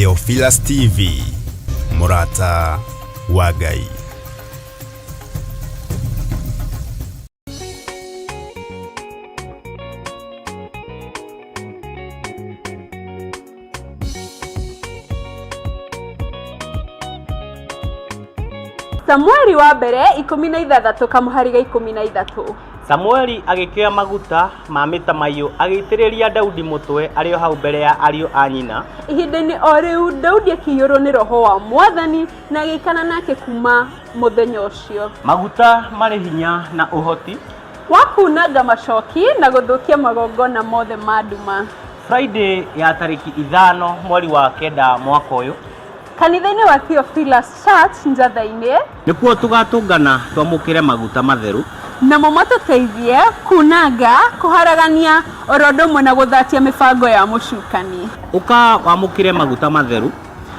Theophilus TV, mũrata wa Ngai. Samueli wa mbere 16 kamũhari ga 13. Samueli agĩkĩoya maguta ma mĩtamaiyũ agĩitĩrĩria Daudi mũtwe arĩ o hau mbere ya ariũ a nyina. Ihinda-inĩ o rĩu Daudi akĩiyũrwo nĩ roho wa Mwathani na agĩikara nake kuuma mũthenya ũcio. Maguta marĩ hinya na ũhoti. Wa kuunanga macoki na gũthũkia magongona mothe ma nduma. Friday ya tarĩki 5 mweri wa 9 mwaka ũyũ. Kanitha-inĩ wa Theophilus Church Njatha-inĩ. Nĩkuo tũgatũngana twamũkĩre maguta matheru. Namo matũteithie kuunanga, kũharagania, oro ũndũ ũmwe na gũthatia mĩbango ya mũcukani. Ũka wamũkĩre maguta matheru.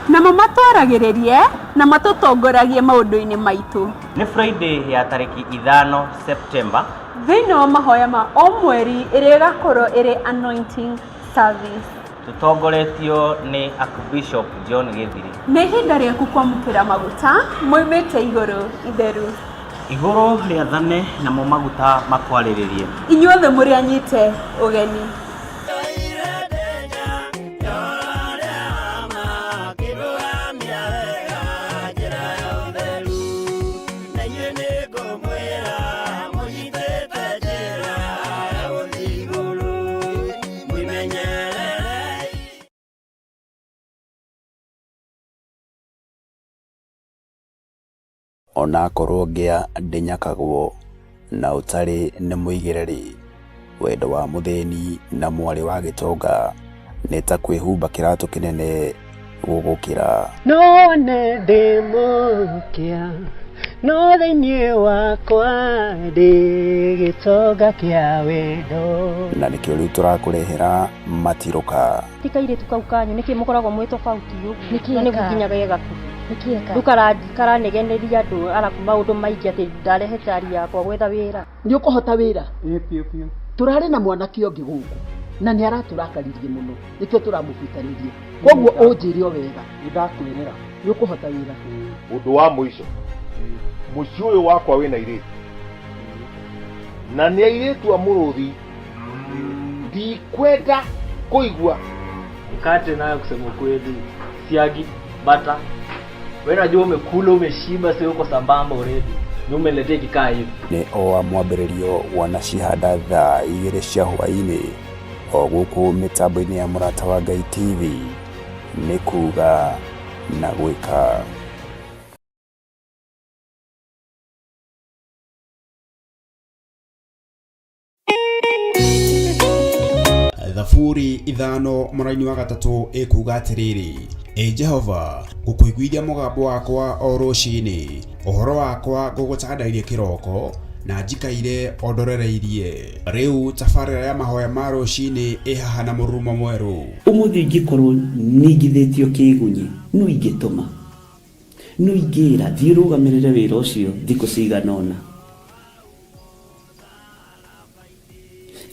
Namo matwaragĩrĩrie na matũtongoragie maũndũ-inĩ maitũ. Nĩ Friday ya tarĩki 5 September. Thĩinĩ wa mahoya ma o mweri ĩrĩa ĩgakorwo ĩrĩ anointing service. Tũtongoretio nĩ Archbishop John Gĩthiri. Nĩ ihinda rĩaku kwamũkĩra maguta moimĩte igũrũ itheru. Igũrũ rĩathane namo maguta makwarĩrĩrie. Inyuothe mũrĩ anyite ũgeni. Onakorwo ngĩa ndĩnyakagwo na ũtarĩ nĩ mũigĩre-rĩ, wendo wa mũthĩni na mwarĩ wa gĩtonga nĩ ta kwĩhumba kĩratũ kĩnene gũgũkĩra. No nĩ ndĩ mũkĩa, no thĩinĩ wakwa ndĩ gĩtonga kĩa wendo. Na nĩkĩo rĩu tũrakũrehera matirũka. Ti kairĩtu kau kanyu nĩkĩ mũkoragwo mwĩ tofauti ũguo? Nĩkĩ Na nĩ eka? gũkinya ge gakuhĩ. Nĩkĩ eka? Rĩu karanegeneria andũ arabu maũndũ maingĩ atĩ ndarehe chari yakwa gwetha wĩra. Nĩ ũkũhota wĩra? Ĩĩ biũ biũ. Tũrarĩ na mwanake ũngĩ gũkũ na nĩ aratũrakaririe mũno nĩkĩo tũramũbutanirie. Koguo ũnjĩre o wega. Nĩ ndakwĩrĩra. Nĩ ũkũhota wĩra? Ũndũ wa mũico, mũciĩ ũyũ wakwa wĩna airĩtu na nĩ airĩtu a mũrũthi, ndikwenda kũigua. Mkate nayo kusema ukweli, siagi, bata. Wewe unajua umekula umeshiba, sio uko sambamba already. Ni umeniletea ikikaa hivi. Nĩ o wa mwambĩrĩrio wanacihanda thaa 2 cia hwaĩ-inĩ o gũkũ mĩtambo-inĩ ya Mũrata wa Ngai TV nĩ kuga na gwĩka. Thaburi 5 mũraini wa 3 ĩkuga atĩrĩrĩ, Ĩ Jehova, ngũkũiguithia mũgambo wakwa o rũcinĩ, ũhoro wakwa ngũgũtandairie kĩroko, na njikaire o ndorereirie. Rĩu tabarĩra ya mahoya ma rũcinĩ ĩ haha na mũrurumo mwerũ. Ũmũthĩ ingĩkorwo ningithĩtio kĩgunyi, nũ ingĩtũma? Nũ ingĩra, thiĩ ũrũgamĩrĩre wĩra ũcio thikũ cigana ũna?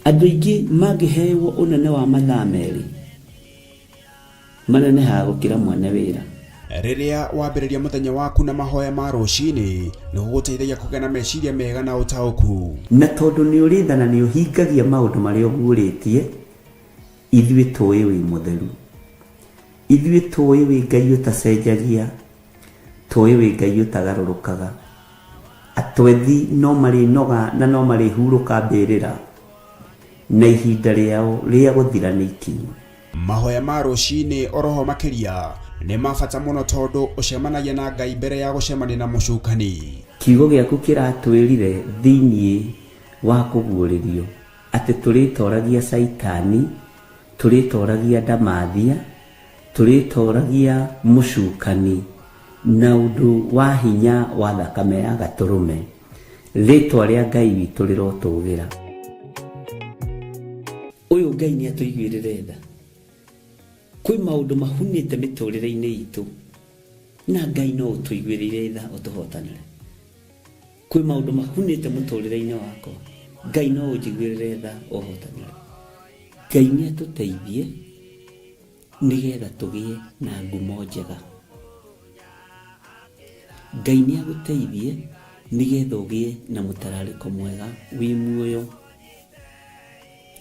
Andũ aingĩ mangĩhewo ũnene wa mathaa 2, manenehaga gũkĩra mwene wĩra. Rĩrĩa wambĩrĩria mũthenya waku na mahoya ma rũcinĩ, nĩ gũgũteithagia kũgĩa na meciria mega na ũtaũku. Na tondũ nĩ ũrĩ tha na nĩ ũhingagia maũndũ marĩa ũguũrĩtie, ithuĩ tũĩ wĩ mũtheru. Ithuĩ tũĩ wĩ Ngai ũtacenjagia, tũĩ wĩ Ngai ũtagarũrũkaga. Atwethi no marĩnoga na no marĩhurũka mbĩrĩra, na ihinda rĩao rĩa gũthira nĩ ikinyu. Mahoya ma rũcinĩ oroho makĩria nĩ ma bata mũno tondũ ũcemanagia na Ngai mbere ya gũcemania na mũcukani. Kiugo gĩaku kĩratwĩrire thĩinĩ wa kũguũrĩrio atĩ tũrĩtoragia Caitani, tũrĩtoragia ndamathia, tũrĩtoragia mũcukani na ũndũ wa hinya wa thakame ya gatũrũme. Rĩtwa rĩa Ngai witũ rĩrotũgĩra. Ũyũ Ngai nĩ atũiguĩrĩre tha. Kwĩ maũndũ mahunĩte mĩtũrĩre-inĩ itũ na Ngai no ũtũiguĩrĩire tha ũtũhotanĩre. Kwĩ maũndũ mahunĩte mũtũrĩre-inĩ wakwa, Ngai no ũnjiguĩrĩre tha ũhotanĩre. Ngai nĩ atũteithie Nĩgetha tũgĩe na ngumo njega. Ngai nĩ agũteithie nĩgetha ũgĩe na mũtararĩko mwega wĩ muoyo.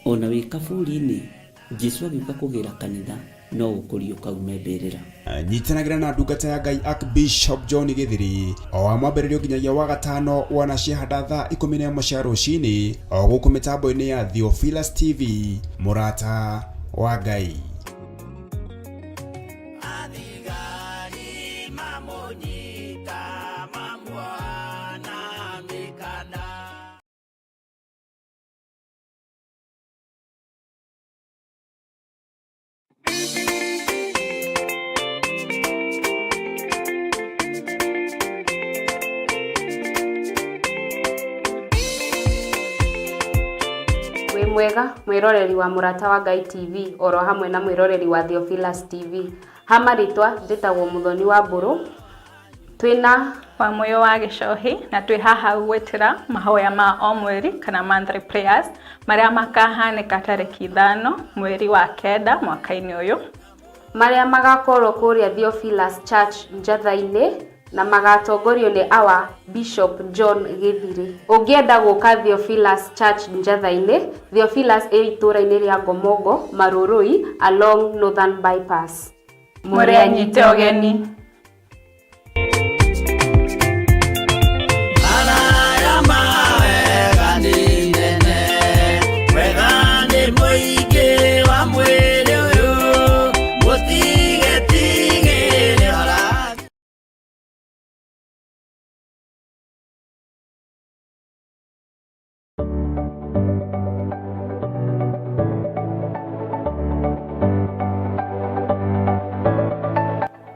Ona wĩ kaburi-inĩ, Jesu agĩũka kũgĩra kanitha no ũkũriũka ume mbĩrĩra. Nyitanagĩra na ndungata ya Ngai Archbishop John Gĩthiri o wa mwambĩrĩrio nginyagia wa gatano wana ciahanda thaa 11 cia rũcinĩ o gũkũ mĩtambo-inĩ ya Theophilus TV mũrata wa Ngai. Wĩ mwega mwĩroreri wa Mũrata wa Ngai TV oro hamwe na mwĩroreri wa Theophilus TV. Ha marĩtwa njĩtagwo Mũthoni wa Mbũrũ. Twĩna Wamũyũ wa Gĩcohi na twĩ haha gwĩtĩra mahoya ma o mweri kana monthly prayers marĩa makahanĩka tarĩki 5 mweri wa 9 mwaka-inĩ ũyũ. Marĩa magakorwo kũrĩa Theophilus Church Njatha-inĩ na magatongorio nĩ our Bishop John Gĩthiri. Ũngĩenda gũka Theophilus Church Njatha-inĩ, Theophilus ĩ itũũra-inĩ rĩa Ngomongo, Marurui, along Northern Bypass. Mũrĩ anyite ũgeni.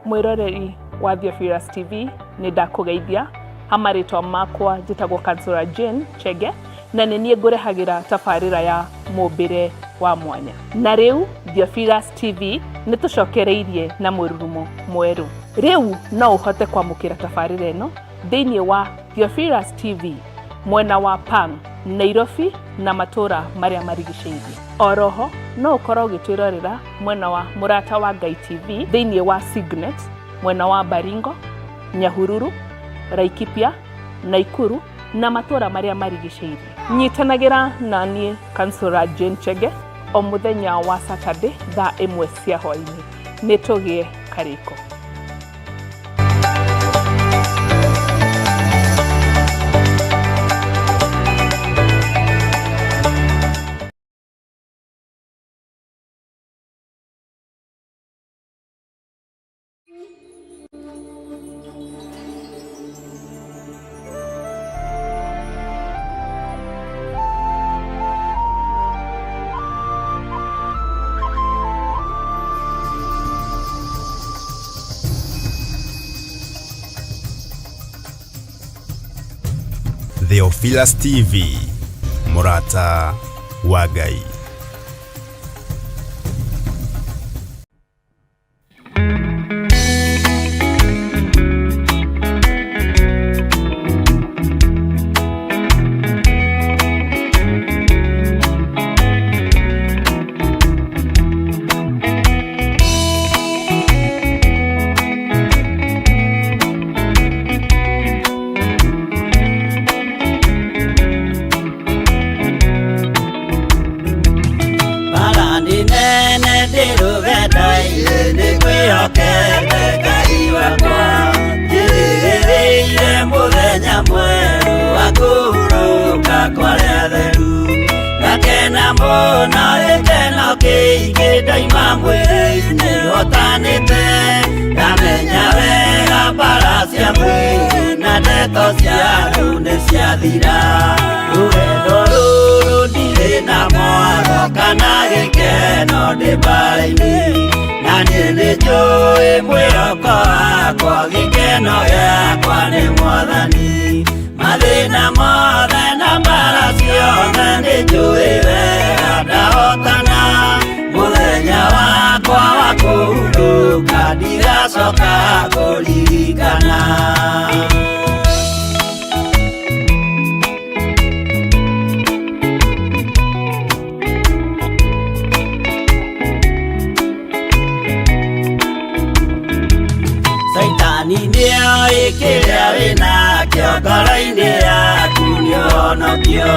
Mwĩroreri wa Theophilus TV nĩ ndakũgeithia ha marĩtwa makwa njĩtagwo Kansũra Jane Chege na nĩ niĩ ngũrehagĩra tabarĩra ya mũmbĩre wa mwanya. Na rĩu Theophilus TV nĩ tũcokereirie na mũrurumo mwerũ. Rĩu no ũhote kwamũkĩra tabarĩra ĩno thĩinĩ wa Theophilus TV mwena wa Pang, Nairobi na matũra marĩa marigicĩirie. Oroho no ũkorwo ũgĩtwĩrorera mwena wa Mũrata wa Ngai TV thĩinĩ wa Signet mwena wa Baringo, Nyahururu, Laikipia, Naikuru na matũra marĩa marigicĩirie. Nyitanagĩra na niĩ Kansũra Jane Chege o mũthenya wa Saturday thaa 1 cia hwaĩ-inĩ. Nĩ tũgĩe karĩko. Theophilus TV Mũrata wa Ngai. Kĩrĩa wĩnakĩo ngoro-inĩ yaku nĩ ũhonokio.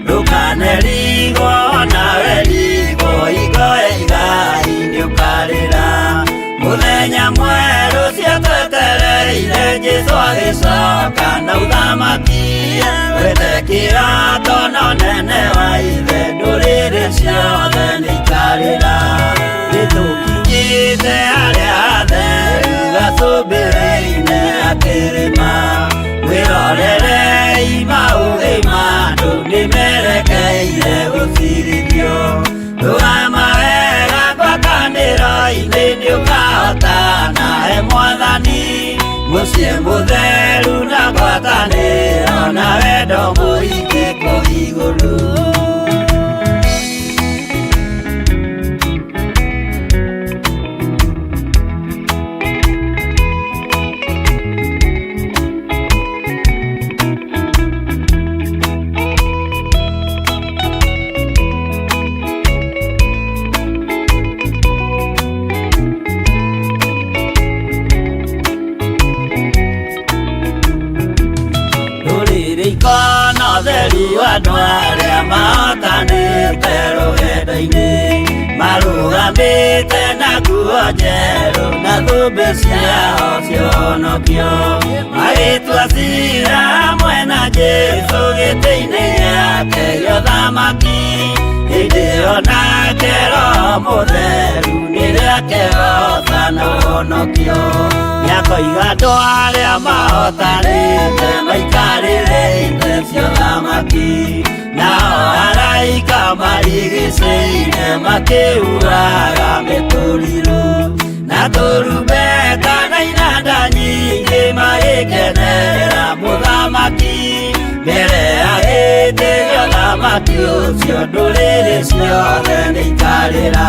Ndũkanerigwo nawe rigwo hingo ya igai nĩ ũkarĩra. Mũthenya mwerũ ciatwetereire Jesũ agĩcoka na ũthamaki. Wethe kĩrato na ũnene wa ithe ndũrĩrĩ ciothe nĩ ikarĩra. Nĩtũkinyĩte harĩa hatheru gacũmbĩrĩ-inĩ ga kĩrĩma. Mwĩrorerei maũthĩ ma andũ nĩmerekeire gũcirithio. Rũgama wega ngwatanĩro-inĩ nĩũkahotana he mwathani. Mũciĩ mũtheru na ngwatanĩro na wendo mũingĩ kũu igũrũ. Ndũrĩrĩ ikona ũtheru andũ arĩa mahotanĩte rũgendo-inĩ marũgamĩte na nguo njerũ na thũmbĩ ciao cionokio magĩtua cira hamwe na Jesũ gĩtĩ-inĩ gĩake gĩa ũthamaki hĩndĩ ĩyo nake Roho Mũtheru nĩrĩakehoota na ũhonokio nĩakoiga andũ arĩa mahotanĩte maikarĩre itĩ cia ũthamaki nao araika marigicĩire makĩhuhaga mĩtũrirũ na tũrumbeta na inanda nyingĩ magĩkenerera mũthamaki mbere ya gĩtĩ gĩa ũthamaki ũcio ndũrĩrĩ ciothe nĩ ikarĩra.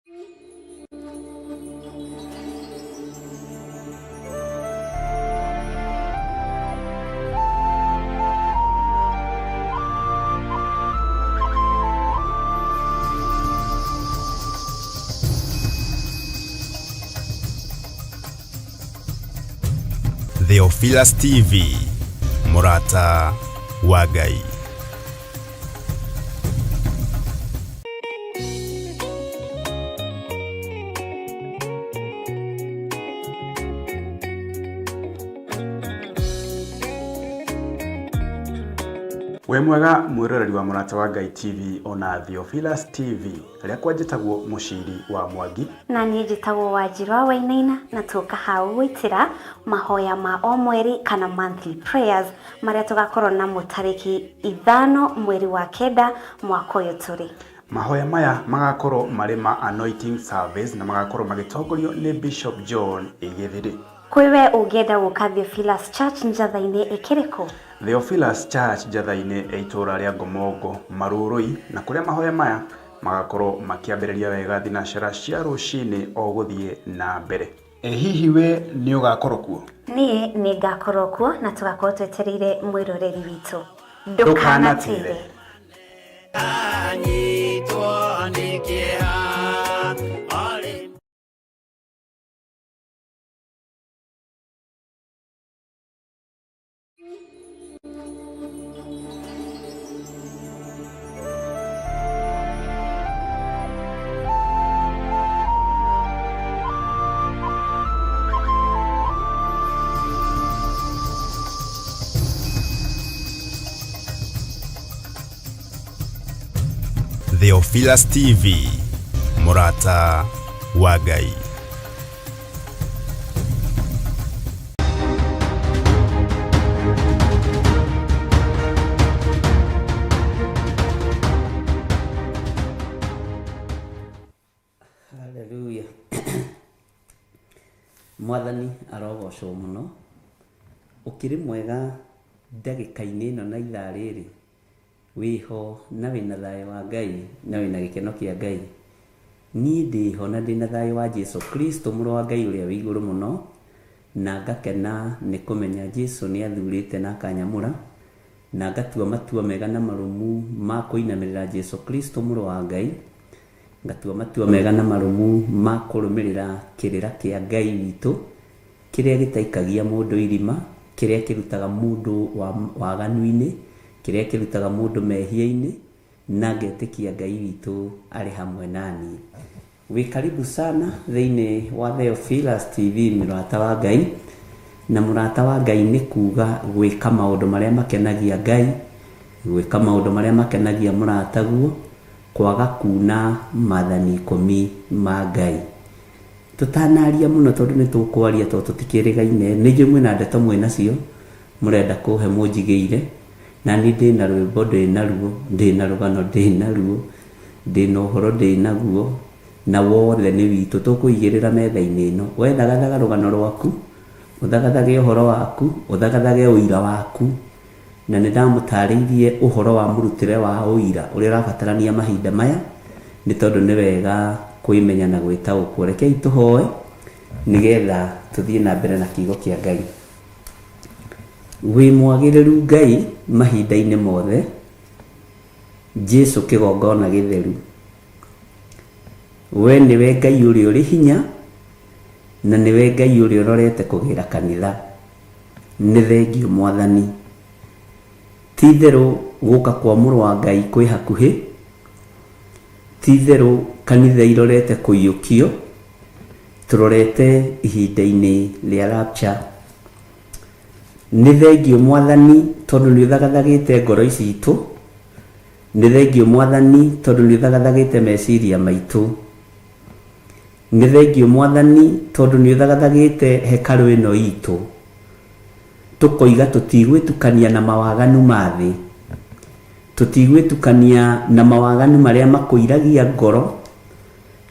Theophilus TV mũrata wa Ngai. Wĩ mwega mwĩroreri wa Mũrata wa Ngai TV ona Theophilus TV rĩakwa njĩtagwo Mũciri wa Mwangi. Na niĩ njĩtagwo Wanjiru wa Wainaina na tuoka hau gwĩtĩra mahoya ma o mweri kana monthly prayers marĩa tũgakorwo namo tarĩki 5 mweri wa 9 mwaka ũyũ tũrĩ. Mahoya maya magakorwo marĩ ma anointing service na magakorwo magĩtongorio nĩ Bishop John Gĩthiri. Kwĩ we ũngĩenda gũka Theophilus Church Njatha-inĩ ĩkĩrĩ kũ? Theophilus Church Njatha-inĩ ĩ itũũra rĩa Ngomongo, Marurui, na kũrĩa mahoya maya magakorwo makĩambĩrĩria wega thinacara cia rũcinĩ o gũthiĩ na mbere. Ĩ hihi we nĩ ũgakorwo kuo? Niĩ nĩ ngakorwo kuo na tũgakorwo twetereire mwĩroreri witũ. Ndũkanatĩre. Anyitwo nĩ kĩeha orĩ Theophilus TV mũrata wa Ngai. Haleluya. Mwathani arogocwo mũno. Ũkĩrĩ mwega ndagĩka-inĩ ĩno na ithaa rĩrĩ, wĩho na wĩna thayũ wa Ngai na wĩna gĩkeno kĩa Ngai. Niĩ ndĩho na ndĩna thayũ wa Jesu Kristo mũrũ wa Ngai ũrĩa wĩ igũrũ mũno, na ngakena nĩ kũmenya Jesu nĩ athurĩte na akanyamũra, na ngatua matua mega na marũmu ma kũinamĩrĩra Jesu Kristo mũrũ wa Ngai, ngatua matua mega na marũmu ma kũrũmĩrĩra kĩrĩra kĩa Ngai witũ, kĩrĩa gĩtaikagia mũndũ irima, kĩrĩa kĩrutaga mũndũ waganu-inĩ, kĩrĩa kĩrutaga mũndũ mehia-inĩ, na ngetĩkia Ngai witũ arĩ hamwe naniĩ. Wĩ karibu sana thĩinĩ wa Theophilus TV mũrata wa Ngai, na mũrata wa Ngai nĩ kuga gwĩka maũndũ marĩa makenagia Ngai, gwĩka maũndũ marĩa makenagia mũrataguo, kwaga kuna maathani 10 ma Ngai. Tũtanaria mũno tondũ nĩ tũkwaria tondũ tũtikĩrĩgaine, nĩ njũĩ mwĩna ndeto mwĩnacio, mũrenda kũhe mũnjigĩire, na niĩ ndĩna rwĩmbo ndĩnaruo, ndĩna rũgano ndĩnaruo, ndĩna ũhoro ndĩnaguo, na wothe nĩ witũ tũkũigĩrĩra metha-inĩ ĩno. We thagathaga rũgano rwaku, ũthagathage ũhoro waku, ũthagathage ũira waku, na nĩ ndamũtarĩirie ũhoro wa mũrutĩre wa ũira ũrĩa ũrabatarania mahinda maya, nĩ tondũ nĩ wega kwĩmenya na gwĩtaũkwo. Rekei tũhoe nĩgetha tũthiĩ na mbere na kiugo kĩa Ngai. Wĩ mwagĩrĩru Ngai mahinda-inĩ mothe, Jesu kĩgongona gĩtheru. We nĩwe Ngai ũrĩa ũrĩ hinya, na nĩwe Ngai ũrĩa ũrorete kũgĩra kanitha. Nĩ thengio Mwathani. Ti itherũ gũka kwa mũrũ wa Ngai kwĩ hakuhĩ, ti itherũ kanitha irorete kũiyũkio, tũrorete ihinda-inĩ rĩa rapture. Nĩ thengio Mwathani tondũ nĩ ũthagathagĩte ngoro ici itũ, nĩ thengio Mwathani tondũ nĩ ũthagathagĩte meciria maitũ, nĩ thengio Mwathani tondũ nĩ ũthagathagĩte hekarũ ĩno itũ, tũkoiga tũtigwĩtukania na mawaganu ma thĩ, tũtigwĩtukania na mawaganu marĩa makũiragia ngoro,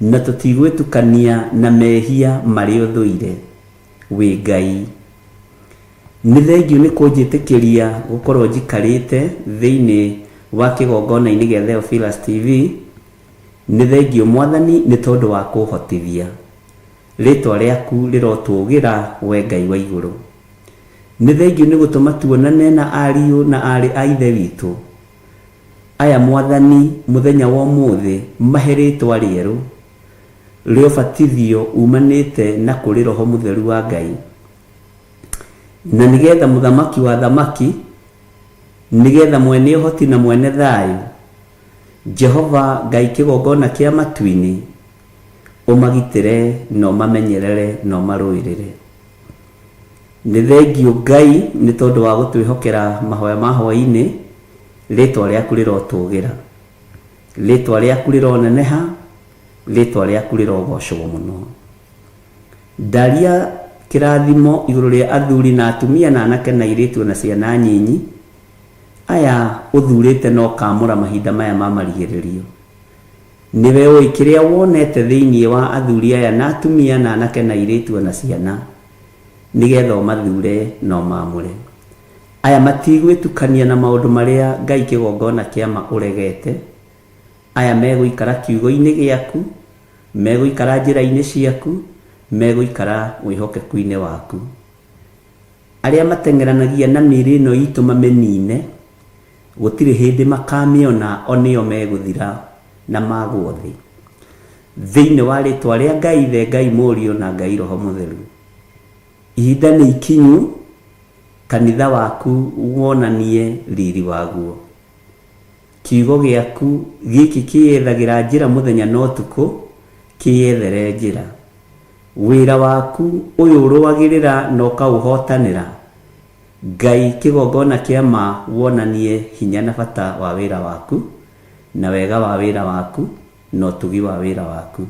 na tũtigwĩtukania na mehia marĩa ũthũire. Wĩ Ngai. Nĩ thengio nĩ kũnjĩtĩkĩria gũkorwo njikarĩte thĩinĩ wa kĩgongona-inĩ gĩa Theophilus TV. Nĩ thengiũ Mwathani nĩ tondũ wa kũhotithia. Rĩtwa rĩaku rĩrotũũgĩra we Ngai wa igũrũ. Nĩ thengiũ nĩ gũtũma tuonane na ariũ na aarĩ a Ithe witũ. Aya Mwathani mũthenya wa ũmũthĩ mahe rĩtwa rĩerũ rĩa ũbatithio umanĩte na kũrĩ Roho Mũtheru wa Ngai. Na nĩgetha Mũthamaki wa athamaki, nĩgetha mwene ũhoti na mwene thayũ, Jehova Ngai kĩgongona kĩa matu-inĩ, ũmagitĩre na ũmamenyerere na ũmarũĩrĩre. Nĩ thengiũ Ngai nĩ tondũ wa gũtwĩhokera mahoya ma hwaĩ-inĩ, rĩtwa rĩaku rĩrotũgĩra, rĩtwa rĩaku rĩroneneha, rĩtwa rĩaku rĩrogocwo mũno. Ndaria kĩrathimo igũrũ rĩa athuri na atumia na anake na airĩtu ona ciana nyinyi, aya ũthurĩte na ũkaamũra mahinda maya ma marigĩrĩrio. Nĩwe ũĩ kĩrĩa wonete thĩinĩ wa athuri aya na atumia na anake na airĩtu o na ciana, nĩgetha ũmathure na ũmaamũre. Aya matigwĩtukania na maũndũ marĩa Ngai kĩgongona kĩa ma ũregete. Aya megũikara kiugo-inĩ gĩaku, megũikara njĩra-inĩ ciaku, megũikara wĩhokeku-inĩ waku. Arĩa mateng'eranagia na mĩĩrĩ ĩno itũ mamĩnine, gũtirĩ hĩndĩ makamĩona o nĩo megũthira na magwo thĩ. Thĩinĩ wa rĩtwa rĩa Ngai Ithe, Ngai Mũriũ na Ngai Roho Mũtheru. Ihinda nĩ ikinyu kanitha waku wonanie riri waguo. Kiugo gĩaku gĩkĩ kĩyethagĩra njĩra mũthenya na ũtukũ, kĩyethere njĩra. Wĩra waku ũyũ ũrũagĩrĩra na ũkaũhotanĩra, Ngai kĩgongona kĩa ma wonanie hinya na bata wa wĩra waku, na wega wa wĩra waku, na ũtugi wa wĩra waku.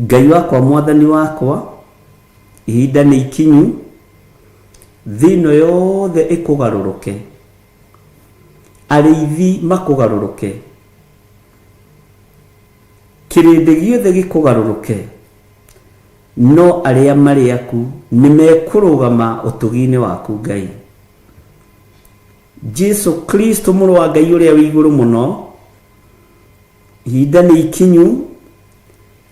Ngai wakwa Mwathani wakwa, ihinda nĩ ikinyu, thĩ ĩno yothe ĩkũgarũrũke, arĩithi makũgarũrũke, kĩrĩndĩ gĩothe gĩkũgarũrũke, no arĩa marĩ aku nĩ mekũrũgama ũtugi-inĩ waku Ngai. Jesu Kristo mũrũ wa Ngai ũrĩa wĩ igũrũ mũno, ihinda nĩ ikinyu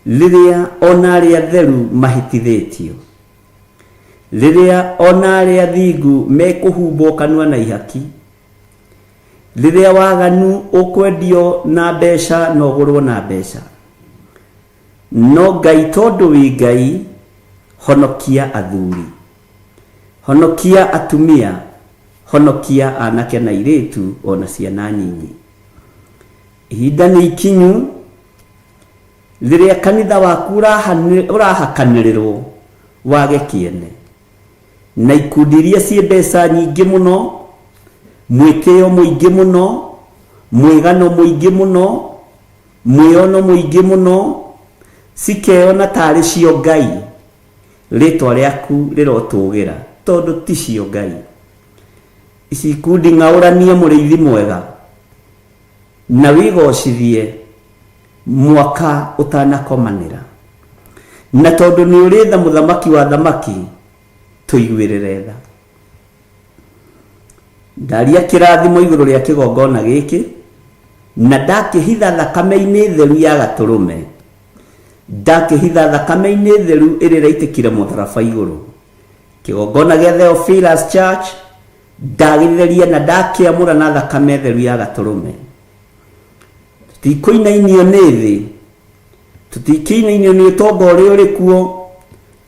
rĩrĩa ona arĩa atheru mahĩtithĩtio, rĩrĩa ona arĩa athingu mekũhumbwo kanua na ihaki, rĩrĩa waganu ũkwendio na mbeca na ũgũrwo na mbeca. No Ngai tondũ wĩ Ngai, honokia athuri, honokia atumia, honokia anake na airĩtu ona ciana nyinyi. Ihinda nĩ ikinyu rĩrĩa kanitha waku ũrahakanĩrĩrwo wage kĩene na ikundi iria ciĩ mbeca nyingĩ mũno, mwĩtĩo mũingĩ mũno, mwĩgano mũingĩ mũno, mwĩono mũingĩ mũno, cikeyona tarĩ cio Ngai. Rĩtwa rĩaku rĩrotũgĩra tondũ ti cio Ngai. Ici ikundi ng'aũranie mũrĩithi mwega na wĩgocithie mwaka ũtanakomanĩra. Na tondũ nĩ ũrĩ tha mũthamaki wa thamaki, tũiguĩrĩre tha. Ndaria kĩrathimo igũrũ rĩa kĩgongona gĩkĩ, na ndakĩhitha thakame-inĩ theru ya gatũrũme. Ndakĩhitha thakame-inĩ theru ĩrĩa ĩraitĩkire mũtharaba igũrũ. Kĩgongona gĩa Theophilus Church ndagĩtheria na ndakĩamũra na thakame theru ya gatũrũme. Tũtikũinainio nĩ thĩ, tũtikĩinainio nĩ ũtonga ũrĩa ũrĩ kuo,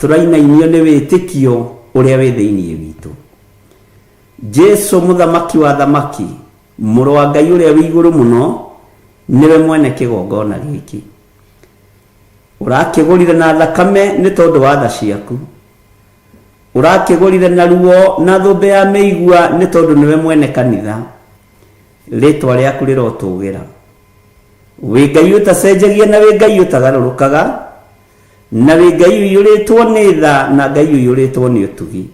tũrainainio nĩ wĩtĩkio ũrĩa wĩ thĩinĩ witũ. Jesu mũthamaki wa thamaki, mũrũ wa Ngai ũrĩa wĩ igũrũ mũno, nĩwe mwene kĩgongona gĩkĩ. Ũrakĩgũrire na thakame nĩ tondũ wa tha ciaku. Ũrakĩgũrire na ruo na thũmbĩ ya mĩigua nĩ tondũ nĩwe mwene kanitha. Rĩtwa rĩaku rĩrotũgĩra. Wĩ Ngai ũtacenjagia na wĩ Ngai ũtagarũrũkaga, na wĩ Ngai ũiyũrĩtwo nĩ tha na Ngai ũiyũrĩtwo nĩ ũtugi.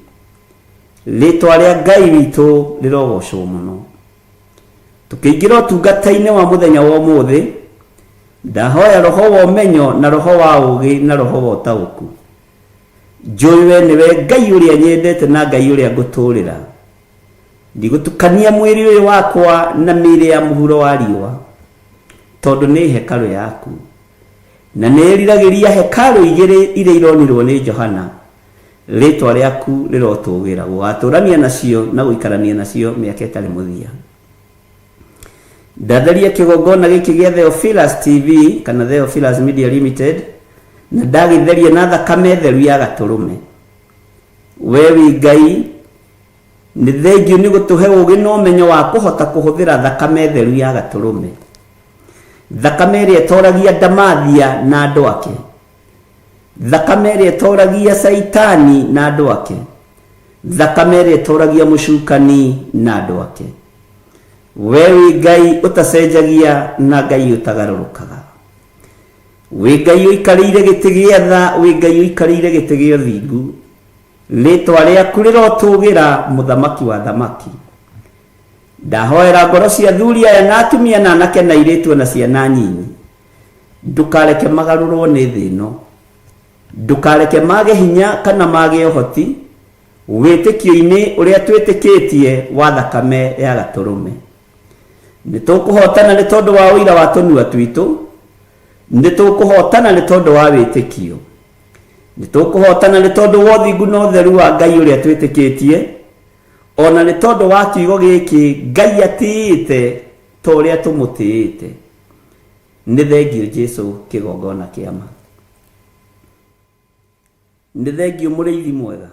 Rĩtwa rĩa Ngai witũ rĩrogocwo mũno. Tũkĩingĩra ũtungata-inĩ wa mũthenya wa ũmũthĩ, ndahoya roho wa ũmenyo na roho wa ũũgĩ na roho wa ũtaũku. Njũĩ we nĩwe Ngai ũrĩa nyendete na Ngai ũrĩa ngũtũũrĩra. Ndigũtukania mwĩrĩ ũyũ wakwa na mĩĩrĩ ya mũhuro wa riũa. Tondũ nĩ hekarũ yaku. Na nĩ ĩriragĩria hekarũ igĩrĩ iria ironirwo nĩ Johana. Rĩĩtwa rĩaku rĩrotũũgĩra, gũgatũũrania nacio na gũikarania nacio mĩaka ĩtarĩ mũthia. Ndatheria kĩgongona gĩkĩ gĩa Theophilus TV kana Theophilus Media Limited na ndagĩtheria na thakame theru ya gatũrũme. We wĩ Ngai, nĩ thengiũ nĩ gũtũhe ũũgĩ na ũmenyo wa kũhota kũhũthĩra thakame theru ya gatũrũme. Thakame ĩrĩa ĩtoragia ndamathia na andũ ake. Thakame ĩrĩa ĩtoragia Caitani na andũ ake. Thakame ĩrĩa ĩtoragia mũcukani na andũ ake. We wĩ Ngai ũtacenjagia na Ngai ũtagarũrũkaga. Wĩ Ngai ũikarĩire gĩtĩ gĩa tha, wĩ Ngai ũikarĩire gĩtĩ gĩa ũthingu. Rĩĩtwa rĩaku rĩrotũũgĩra, Mũthamaki wa athamaki. Ndahoera ngoro cia athuri aya na atumia na anake na airĩtu o na ciana nyinyi. Ndũkareke magarũrwo nĩ thĩ ĩno. Ndũkareke mage hinya kana mage ũhoti wĩtĩkio-inĩ ũrĩa twĩtĩkĩtie wa thakame ya Gatũrũme. Nĩ tũkũhotana nĩ tondũ wa ũira wa tũnua twitũ. Nĩ tũkũhotana nĩ tondũ wa wĩtĩkio. Nĩ tũkũhotana nĩ tondũ wa ũthingu na ũtheru wa Ngai ũrĩa twĩtĩkĩtie, o na nĩ tondũ wa kiugo gĩkĩ Ngai atĩĩte ta ũrĩa tũmũtĩĩte. Nĩ thengiũ Jesu kĩgongona kĩa ma. Nĩ thengiũ mũrĩithi mwega.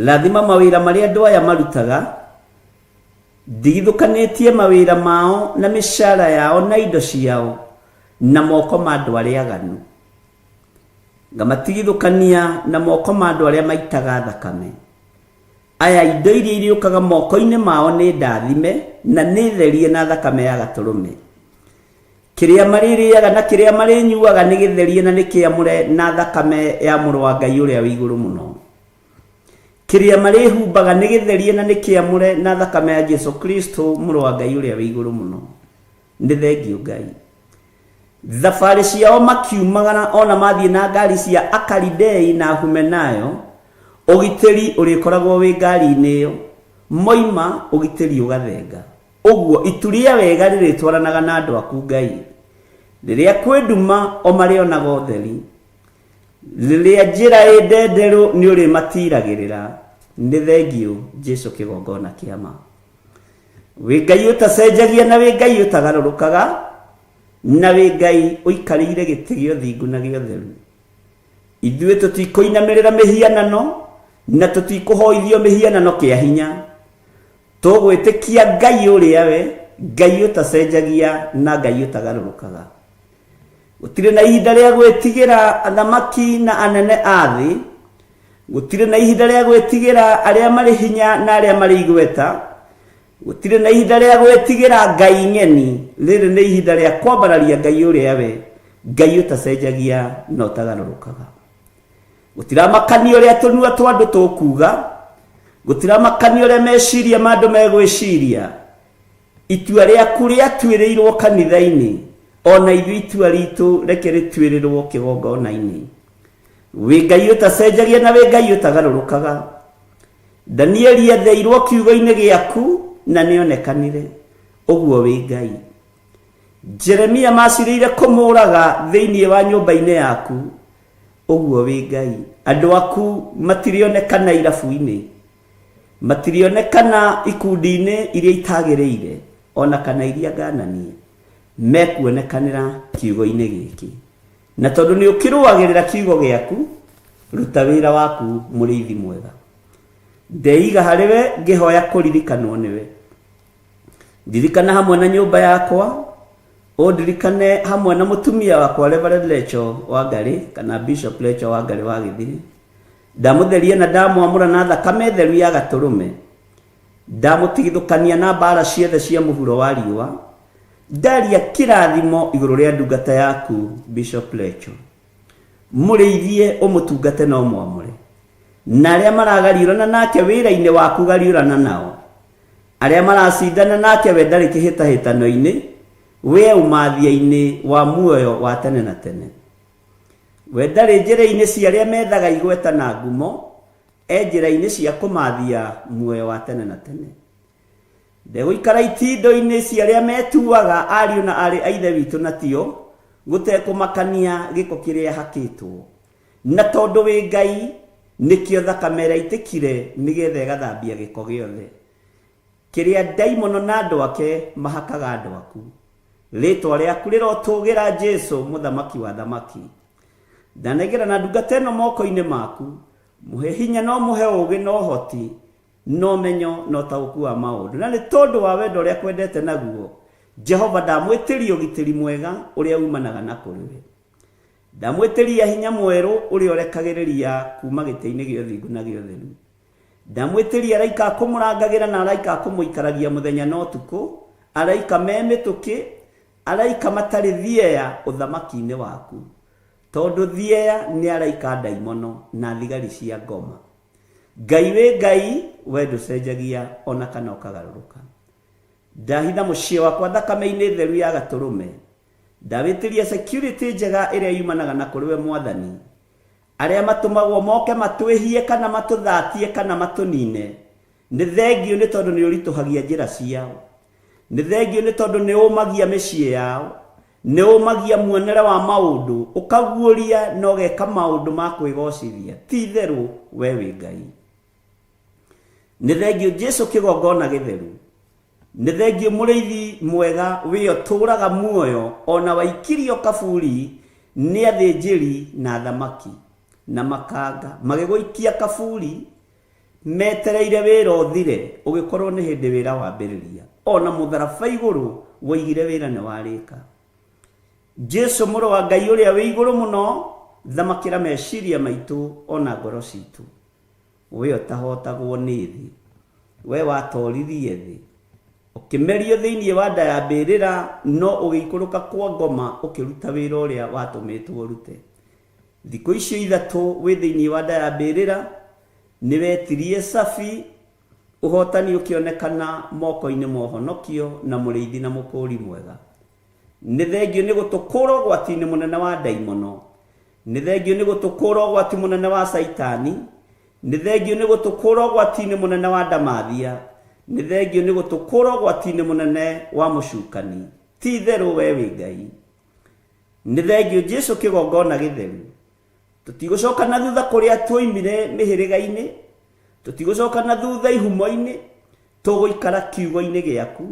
Rathima mawĩra marĩa andũ aya marutaga, ndigithũkanĩtie mawĩra mao na mĩcara yao na indo ciao na moko ma andũ arĩa aganu. Ngamatigithũkania na moko ma andũ arĩa maitaga thakame. Aya indo iria irĩũkaga moko-inĩ mao nĩ ndathime na nĩ therie na thakame ya Gatũrũme. Kĩrĩa marĩrĩaga na kĩrĩa marĩnyuaga nĩ gĩtherie na nĩ kĩamũre na thakame ya Mũrũ wa Ngai ũrĩa wĩ igũrũ mũno. Kĩrĩa marĩhumbaga nĩ gĩtherie na nĩ kĩamũre na thakame ya Jesu Kristo Mũrũ wa Ngai ũrĩa wĩ igũrũ mũno. Nĩ thengiũ Ngai. Thabarĩ ciao makiumagara o na mathiĩ na ngari cia Akalidei na Ahumenayo, ũgitĩri ũrĩkoragwo wĩ ngari-inĩ ĩyo. Moima, ũgitĩri ũgathenga. Ũguo, itu rĩa wega rĩrĩtwaranaga na andũ aku Ngai. Rĩrĩa kwĩ nduma, o marĩonaga ũtheri. Rĩrĩa njĩra ĩ ndenderũ, nĩũrĩmatiragĩrĩra. Nĩ thengiũ, Jesu kĩgongona kĩa ma. Wĩ Ngai ũtacenjagia na wĩ Ngai ũtagarũrũkaga, na wĩ Ngai ũikarĩire gĩtĩ gĩa ũthingu na gĩa ũtheru. Ithuĩ tũtikũinamĩrĩra mĩhianano na tũtikũhoithio mĩhianano kĩa hinya. Tũgwĩtĩkia Ngai ũrĩa we, Ngai ũtacenjagia na Ngai ũtagarũrũkaga. Gũtirĩ na ihinda rĩa gwĩtigĩra athamaki na anene a thĩ. Gũtirĩ na ihinda rĩa gwĩtigĩra arĩa marĩ hinya na arĩa marĩ igweta. Gũtirĩ na ihinda rĩa gwĩtigĩra ngai ng'eni. Rĩrĩ nĩ ihinda rĩa kwambararia Ngai ũrĩa we, Ngai ũtacenjagia na ũtagarũrũkaga. Gũtiramakania ũrĩa tũnua twa andũ tũkuuga, gũtiramakania ũrĩa meciria ma andũ megwĩciria. Itua rĩaku rĩatuĩrĩirwo kanitha-inĩ, o na ithuĩ itua ritũ reke rĩtuĩrĩrwo kĩgongona-inĩ. Wĩ Ngai ũtacenjagia na wĩ Ngai ũtagarũrũkaga. Danieli etheirwo kiugo-inĩ gĩaku na nĩonekanire. Ũguo wĩ Ngai. Jeremia macirĩire kũmũraga thĩinĩ wa nyũmba-inĩ yaku. Ũguo wĩ Ngai. Andũ aku matirĩonekana irabu-inĩ. Matirĩonekana ikundi-inĩ iria itagĩrĩire o na kana iria ngananie. Mekuonekanĩra kiugo-inĩ gĩkĩ. Na tondũ nĩ ũkĩrũagĩrĩra kiugo gĩaku, ruta wĩra waku mũrĩithi mwega. Ndeiga harĩ we ngĩhoya kũririkanwo nĩwe. Ndirikana hamwe na nyũmba yakwa, ũndirikane hamwe na mũtumia wakwa Reverend Lecho Wangarĩ kana Bishop Lecho Wangarĩ wa Gĩthiri. Ndamũtheria na ndamwamũra na thakame theru ya gatũrũme. Ndamũtigithũkania na mbaara ciothe cia mũhuro wa riũa. Ndaria kĩrathimo igũrũ rĩa ndungata yaku Bishop Lecho. Mũrĩithie ũmũtungate na ũmwamũre. Na arĩa maragariũrana nake wĩra-inĩ waku gariũrana nao. Arĩa maracindana nake we ndarĩ kĩhĩtahĩtano-inĩ, we e ũmathia-inĩ wa muoyo wa tene na tene. We ndarĩ njĩra-inĩ cia arĩa methaga igweta na ngumo, e njĩra-inĩ cia kũmathia muoyo wa tene na tene. Ndegũikara itindo-inĩ cia arĩa metuaga ariũ na aarĩ a Ithe witũ na tio, gũtekũmakania gĩko kĩrĩa hakĩtwo. Na tondũ wĩ Ngai, nĩkĩo thakame ĩraitĩkire nĩgetha ĩgathambia gĩko gĩothe kĩrĩa ndaimono na andũ ake mahakaga andũ aku. Rĩtwa rĩaku rĩrotũgĩra Jesu, Mũthamaki wa athamaki. Ndanengerana ndungata ĩno moko-inĩ maku, mũhe hinya na ũmũhe ũũgĩ na ũhoti na ũmenyo na ũtaũku wa maũndũ. Na nĩ tondũ wa wendo ũrĩa akwendete naguo, Jehova ndamwĩtĩria ũgitĩri mwega ũrĩa umanaga na kũrĩ we. Ndamwĩtĩria hinya mwerũ ũrĩa ũrekagĩrĩria kuuma gĩtĩ-inĩ gĩa ũthingu na gĩa ũtheru. Ndamwĩtĩria araika a kũmũrangagĩra na araika a kũmũikaragia mũthenya na ũtukũ, araika me mĩtũkĩ, araika matarĩ thieya ũthamaki-inĩ waku. Tondũ thieya nĩ araika a ndaimono na thigari cia ngoma. Ngai wĩ Ngai, we ndũcenjagia o na kana ũkagarũrũka. Ndahitha mũciĩ wakwa thakame-inĩ theru ya Gatũrũme. Ndawĩtĩria security njega ĩrĩa yumanaga na kũrĩ we Mwathani. Arĩa matũmagwo moke matwĩhie kana matũthatie kana matũnine, nĩ thengiũ nĩ tondũ nĩ ũritũhagia njĩra ciao. Nĩ thengiũ nĩ tondũ nĩ ũmagia mĩciĩ yao. Nĩ ũmagia muonere wa maũndũ, ũkaguũria na ũgeka maũndũ ma kwĩgocithia. Ti itherũ we wĩ Ngai. Nĩ thengiũ Jesu kĩgongona gĩtheru. Nĩ thengiũ mũrĩithi mwega wĩ ũtũũraga muoyo o na waikirio kaburi nĩ athĩnjĩri na athamaki na makanga magĩgũikia kaburi metereire wĩra ũthire ũgĩkorwo nĩ hĩndĩ wĩra wambĩrĩria. O na mũtharaba igũrũ woigire wĩra nĩ warĩka. Jesu mũrũ wa Ngai ũrĩa wĩ igũrũ mũno thamakĩra meciria maitũ o na ngoro citũ. We ũtahotagwo nĩ thĩ, we watoririe thĩ, ũkĩmerio thĩinĩ wa nda ya mbĩrĩra, no ũgĩikũrũka kwa ngoma ũkĩruta wĩra ũrĩa watũmĩtwo ũrute. Thikũ icio ithatũ wĩ thĩinĩ wa nda ya mbĩrĩra, nĩwetirie cabi, ũhotani ũkĩonekana moko-inĩ ma ũhonokio na mũrĩithi na mũkũũri mwega. Nĩ thengiũ nĩ gũtũkũũra ũgwati-inĩ mũnene wa ndaimono. Nĩ thengiũ nĩ gũtũkũũra ũgwati mũnene wa Caitani. Nĩ thengiũ nĩ gũtũkũũra ũgwati-inĩ mũnene wa ndamathia. Nĩ thengiũ nĩ gũtũkũũra ũgwati-inĩ mũnene wa mũcukani. Ti itherũ we wĩ Ngai. Nĩ thengiũ Jesu kĩgongona gĩtheru. Tũtigũcoka na thutha kũrĩa tuoimire mĩhĩrĩga-inĩ. Tũtigũcoka na thutha ihumo-inĩ. Tũgũikara kiugo-inĩ gĩaku.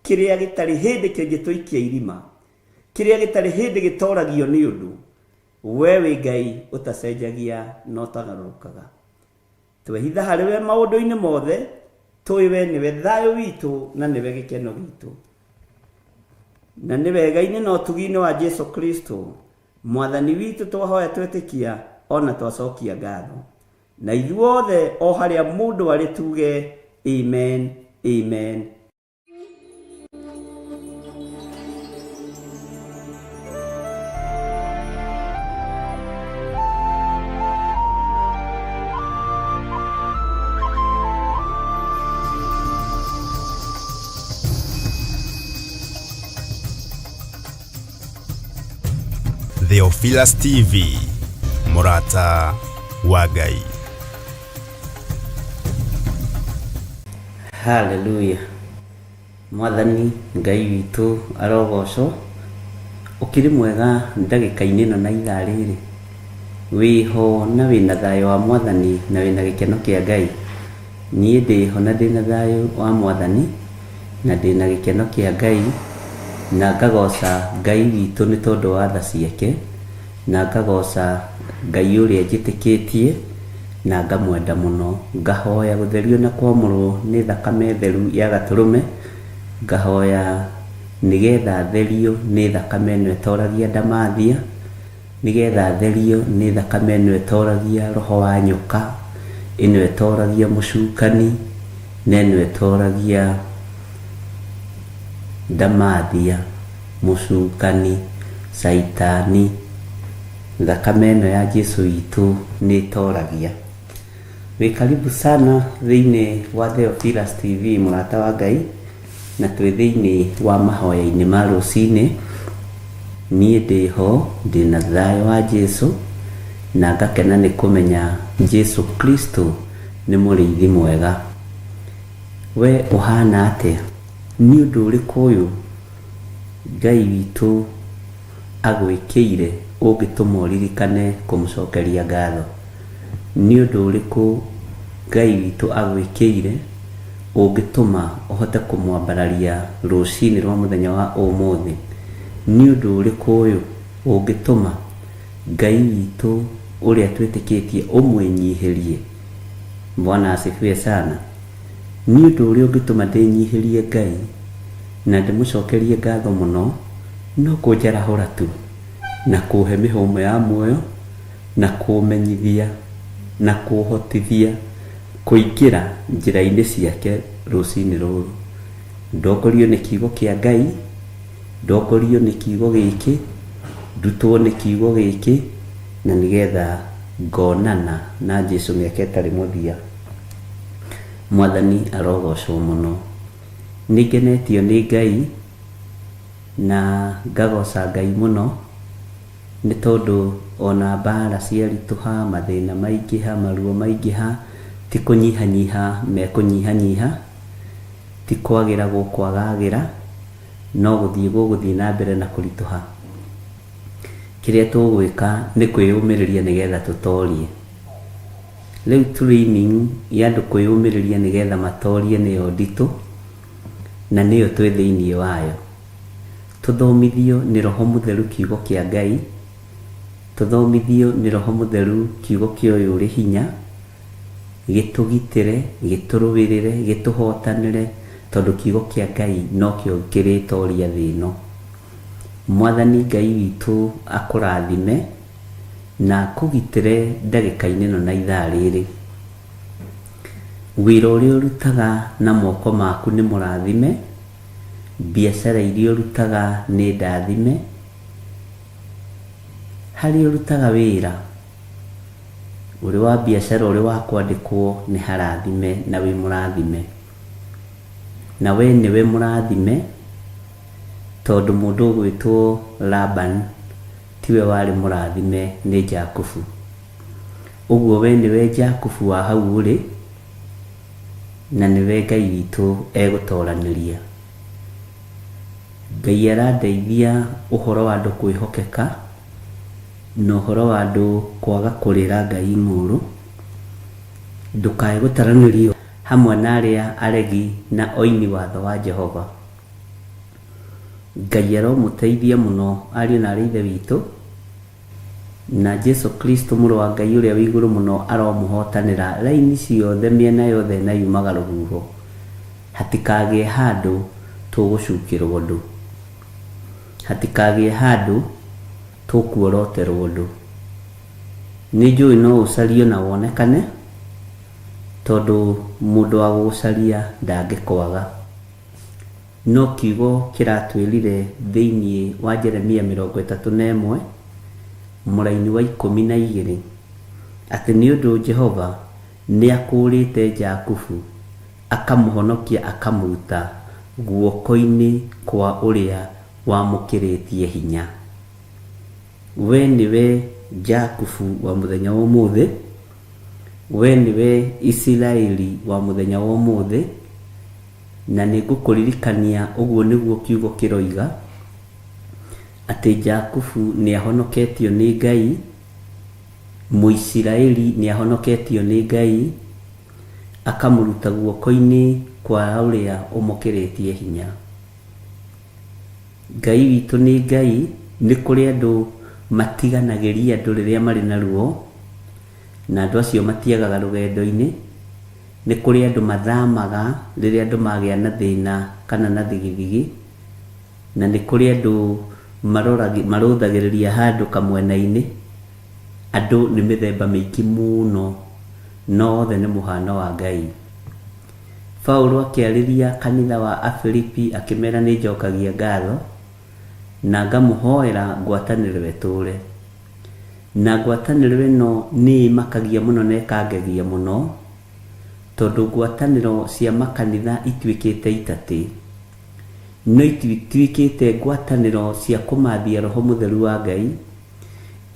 Kĩrĩa gĩtarĩ hĩndĩ kĩngĩtũikia irima, kĩrĩa gĩtarĩ hĩndĩ gĩtoragio nĩ ũndũ, we wĩ Ngai ũtacenjagia na ũtagarũrũkaga. Twehitha harĩ we maũndũ-inĩ mothe, tũĩ we nĩwe thayũ witũ na nĩwe gĩkeno gitũ. Na nĩ wega-inĩ na ũtugi-inĩ wa Jesu Kristo, Mwathani witũ twahoya twetĩkia o na twacokia ngatho. Na ithuothe o harĩa mũndũ arĩ tuge Amen, Amen. Theophilus TV, mũrata wa Ngai. Haleluya. Mwathani Ngai witũ arogocwo. Ũkĩrĩ mwega ndagĩka-inĩ ĩno na ithaa rĩrĩ. Wĩho na wĩna thayũ wa Mwathani na wĩna gĩkeno kĩa Ngai. Niĩ ndĩho na ndĩna thayũ wa Mwathani na ndĩna gĩkeno kĩa Ngai na ngagoca Ngai witũ nĩ tondũ wa tha ciake na ngagoca Ngai ũrĩa njĩtĩkĩtie na ngamwenda mũno. Ngahoya gũtherio na kwamũrwo nĩ thakame theru ya Gatũrũme, ngahoya nĩgetha therio nĩ thakame ĩno ĩtoragia ndamathia, nĩgetha therio nĩ thakame ĩno ĩtoragia roho wa nyoka, ĩno ĩtoragia mũcukani, na ĩno ĩtoragia ndamathia, mũcukani, caitani. Thakame ĩno ya Jesu witũ nĩ ĩtoragia. Wĩ karibu sana thĩinĩ wa Theophilus TV mũrata wa Ngai, na twĩ thĩinĩ wa mahoya-inĩ ma rũcinĩ. Niĩ ndĩho ndĩna thayũ wa Jesu na ngakena nĩ kũmenya Jesu Kristo nĩ mũrĩithi mwega. We ũhana atĩa? Nĩ ũndũ ũrĩkũ ũyũ Ngai witũ agwĩkĩire ũngĩtũma ũririkane kũmũcokeria ngatho? Nĩ ũndũ ũrĩkũ Ngai witũ agwĩkĩire ũngĩtũma ũhote kũmwambararia rũcinĩ rwa mũthenya wa ũmũthĩ? Nĩ ũndũ ũrĩkũ ũyũ ũngĩtũma Ngai witũ ũrĩa twĩtĩkĩtie ũmwĩnyihĩrie? Bwana asifiwe sana. Nĩ ũndũ ũrĩa ũngĩtũma ndĩnyihĩrie Ngai na ndĩmũcokerie ngatho mũno no kũnjarahũra tu na kũhe mĩhũmũ ya muoyo na kũmenyithia na kũhotithia kũingĩra njĩra-inĩ ciake rũcinĩ rũrũ. Ndongorio nĩ kiugo kĩa Ngai, ndongorio nĩ kiugo gĩkĩ, ndutwo nĩ kiugo gĩkĩ na nĩgetha ngonana na Jesu mĩaka ĩtarĩ mũthia. Mwathani arogocwo mũno. Nĩngenetio nĩ Ngai na ngagoca Ngai mũno nĩ tondũ ona mbara ciaritũha, mathĩna maingĩha, maruo maingĩha, ti kũnyihanyiha mekũnyihanyiha, ti kwagĩra gũkwagagĩra, no gũthiĩ gũgũthiĩ na mbere na kũritũha. Kĩrĩa tũgwĩka nĩ kwĩyũmĩrĩria nĩgetha tũtorie. Rĩu training ya andũ kwĩyũmĩrĩria nĩgetha matorie nĩyo nditũ na nĩyo twĩ thĩiniĩ wayo. Tũthomithio nĩ Roho Mũtheru kiugo kĩa Ngai, tũthomithio nĩ Roho Mũtheru kiugo kĩa ũyũ ũrĩ hinya, gĩtũgitĩre, gĩtũrũĩrĩre, gĩtũhotanĩre tondũ kiugo kĩa Ngai nokĩo kĩrĩtoria thĩ ĩno. Mwathani Ngai witũ akũrathime na akũgitĩre ndagĩka-inĩ ĩno na ithaa rĩrĩ. Wĩra ũrĩa ũrutaga na moko maku nĩ mũrathime, biacara iria ũrutaga nĩ ndathime, harĩa ũrutaga wĩra, ũrĩ wa biacara ũrĩ wa kwandĩkwo nĩ harathime na wĩ mũrathime. Na we nĩwe mũrathime tondũ mũndũ ũgwĩtwo Laban tiwe warĩ mũrathime nĩ Jakubu. Ũguo we nĩwe Jakubu wa hau ũrĩ, na nĩwe Ngai witũ egũtoranĩria. Ngai arandeithia ũhoro wa andũ kwĩhokeka, na ũhoro wa andũ kwaga kũrĩra Ngai ng'ũũrũ. Ndũkae gũtaranĩrio hamwe na arĩa aregi na oini watho wa Jehova. Ngai aromũteithia mũno ariũ na aarĩ a Ithe witũ, na Jesu Kristo Mũrũ wa Ngai ũrĩa wĩ igũrũ mũno aromũhotanĩra raini ciothe mĩena yothe na yumaga rũhuho. Hatikagĩe handũ tũgũcukĩrwo ũndũ. Hatikagĩe handũ tũkuoroterwo ũndũ. Nĩnjũĩ no ũcario na wonekane, tondũ mũndũ wa gũgũcaria ndangĩkwaga. No kiugo kĩratwĩrire thĩinĩ wa Jeremia 31, mũraini wa 12, atĩ nĩ ũndũ Jehova nĩakũũrĩte Jakubu, akamũhonokia akamũruta guoko-inĩ kwa ũrĩa wamũkĩrĩtie hinya. We nĩwe Jakubu wa mũthenya wa ũmũthĩ, we nĩwe Isiraeli wa mũthenya wa ũmũthĩ, Na nĩngũkũririkania, ũguo nĩguo kiugo kĩroiga, atĩ Jakubu nĩahonoketio nĩ Ngai, Mũisiraeli nĩahonoketio nĩ Ngai, akamũruta guoko-inĩ kwa ũrĩa ũmũkĩrĩtie hinya. Ngai witũ nĩ Ngai, nĩ kũrĩ andũ matiganagĩria andũ rĩrĩa marĩ na ruo, na andũ acio matiagaga rũgendo-inĩ. Nĩ kũrĩ andũ mathamaga rĩrĩa andũ magĩa na thĩna kana na thigithigi, na nĩ kũrĩ andũ marũthagĩrĩria handũ kamwena-inĩ. Andũ nĩ mĩthemba mĩingĩ mũno, no othe nĩ mũhano wa Ngai. Paulo akĩarĩria kanitha wa Afilipi akĩmera nĩ njokagia ngatho na ngamũhoera ngwatanĩro ĩtũũre. Na ngwatanĩro ĩno nĩ ĩmakagia mũno na ĩkangegia mũno, tondũ ngwatanĩro cia makanitha ituĩkĩte itatĩ, no itituĩkĩte ngwatanĩro cia kũmathia Roho Mũtheru wa Ngai,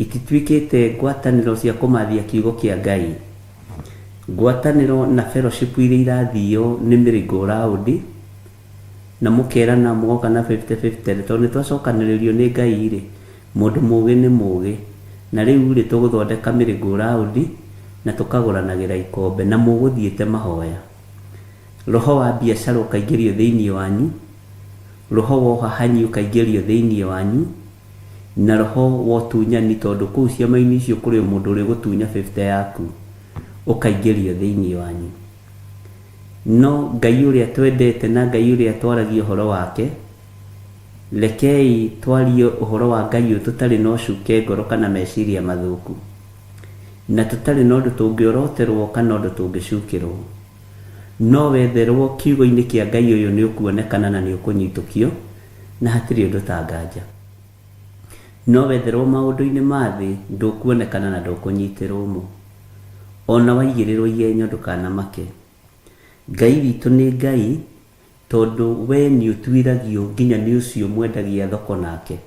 itituĩkĩte ngwatanĩro cia kũmathia kiugo kĩa Ngai. Ngwatanĩro na fellowship iria irathio nĩ merry-go-round, na mũkerana mũgoka na fifty fifty rĩ, tondũ nĩ twacokanĩrĩrio nĩ Ngai rĩ, mũndũ mũgĩ nĩ mũgĩ. Na rĩu rĩ, tũgũthondeka merry go round na tũkagũranagĩra ikombe na mũgũthiĩte mahoya. Roho wa biacara ũkaingĩrio thĩinĩ wanyu, roho wa ũhahanyi ũkaingĩrio thĩinĩ wanyu, na roho wa ũtunyani tondũ kũu ciama-inĩ icio kũrĩ o mũndũ ũrĩgũtunya fifty yaku, ũkaingĩrio thĩinĩ wanyu. No Ngai ũrĩa twendete na Ngai ũrĩa twaragia ũhoro wake, rekei twarie ũhoro wa Ngai ũyũ tũtarĩ na ũcuke ngoro kana meciria mathũku, na tũtarĩ na ũndũ tũngĩoroterwo kana ũndũ tũngĩcukĩrwo. No wetherwo kiugo-inĩ kĩa Ngai ũyũ nĩ ũkuonekana na nĩ ũkũnyitũkio, na hatirĩ ũndũ ta nganja. No wetherwo maũndũ-inĩ ma thĩ ndũkuonekana na ndũkũnyitĩrwo mo. O na waigĩrĩrwo igenyo ndũkanamake. Ngai witũ nĩ Ngai tondũ we nĩũtuĩragio nginya nĩ ũcio mwendagia thoko nake.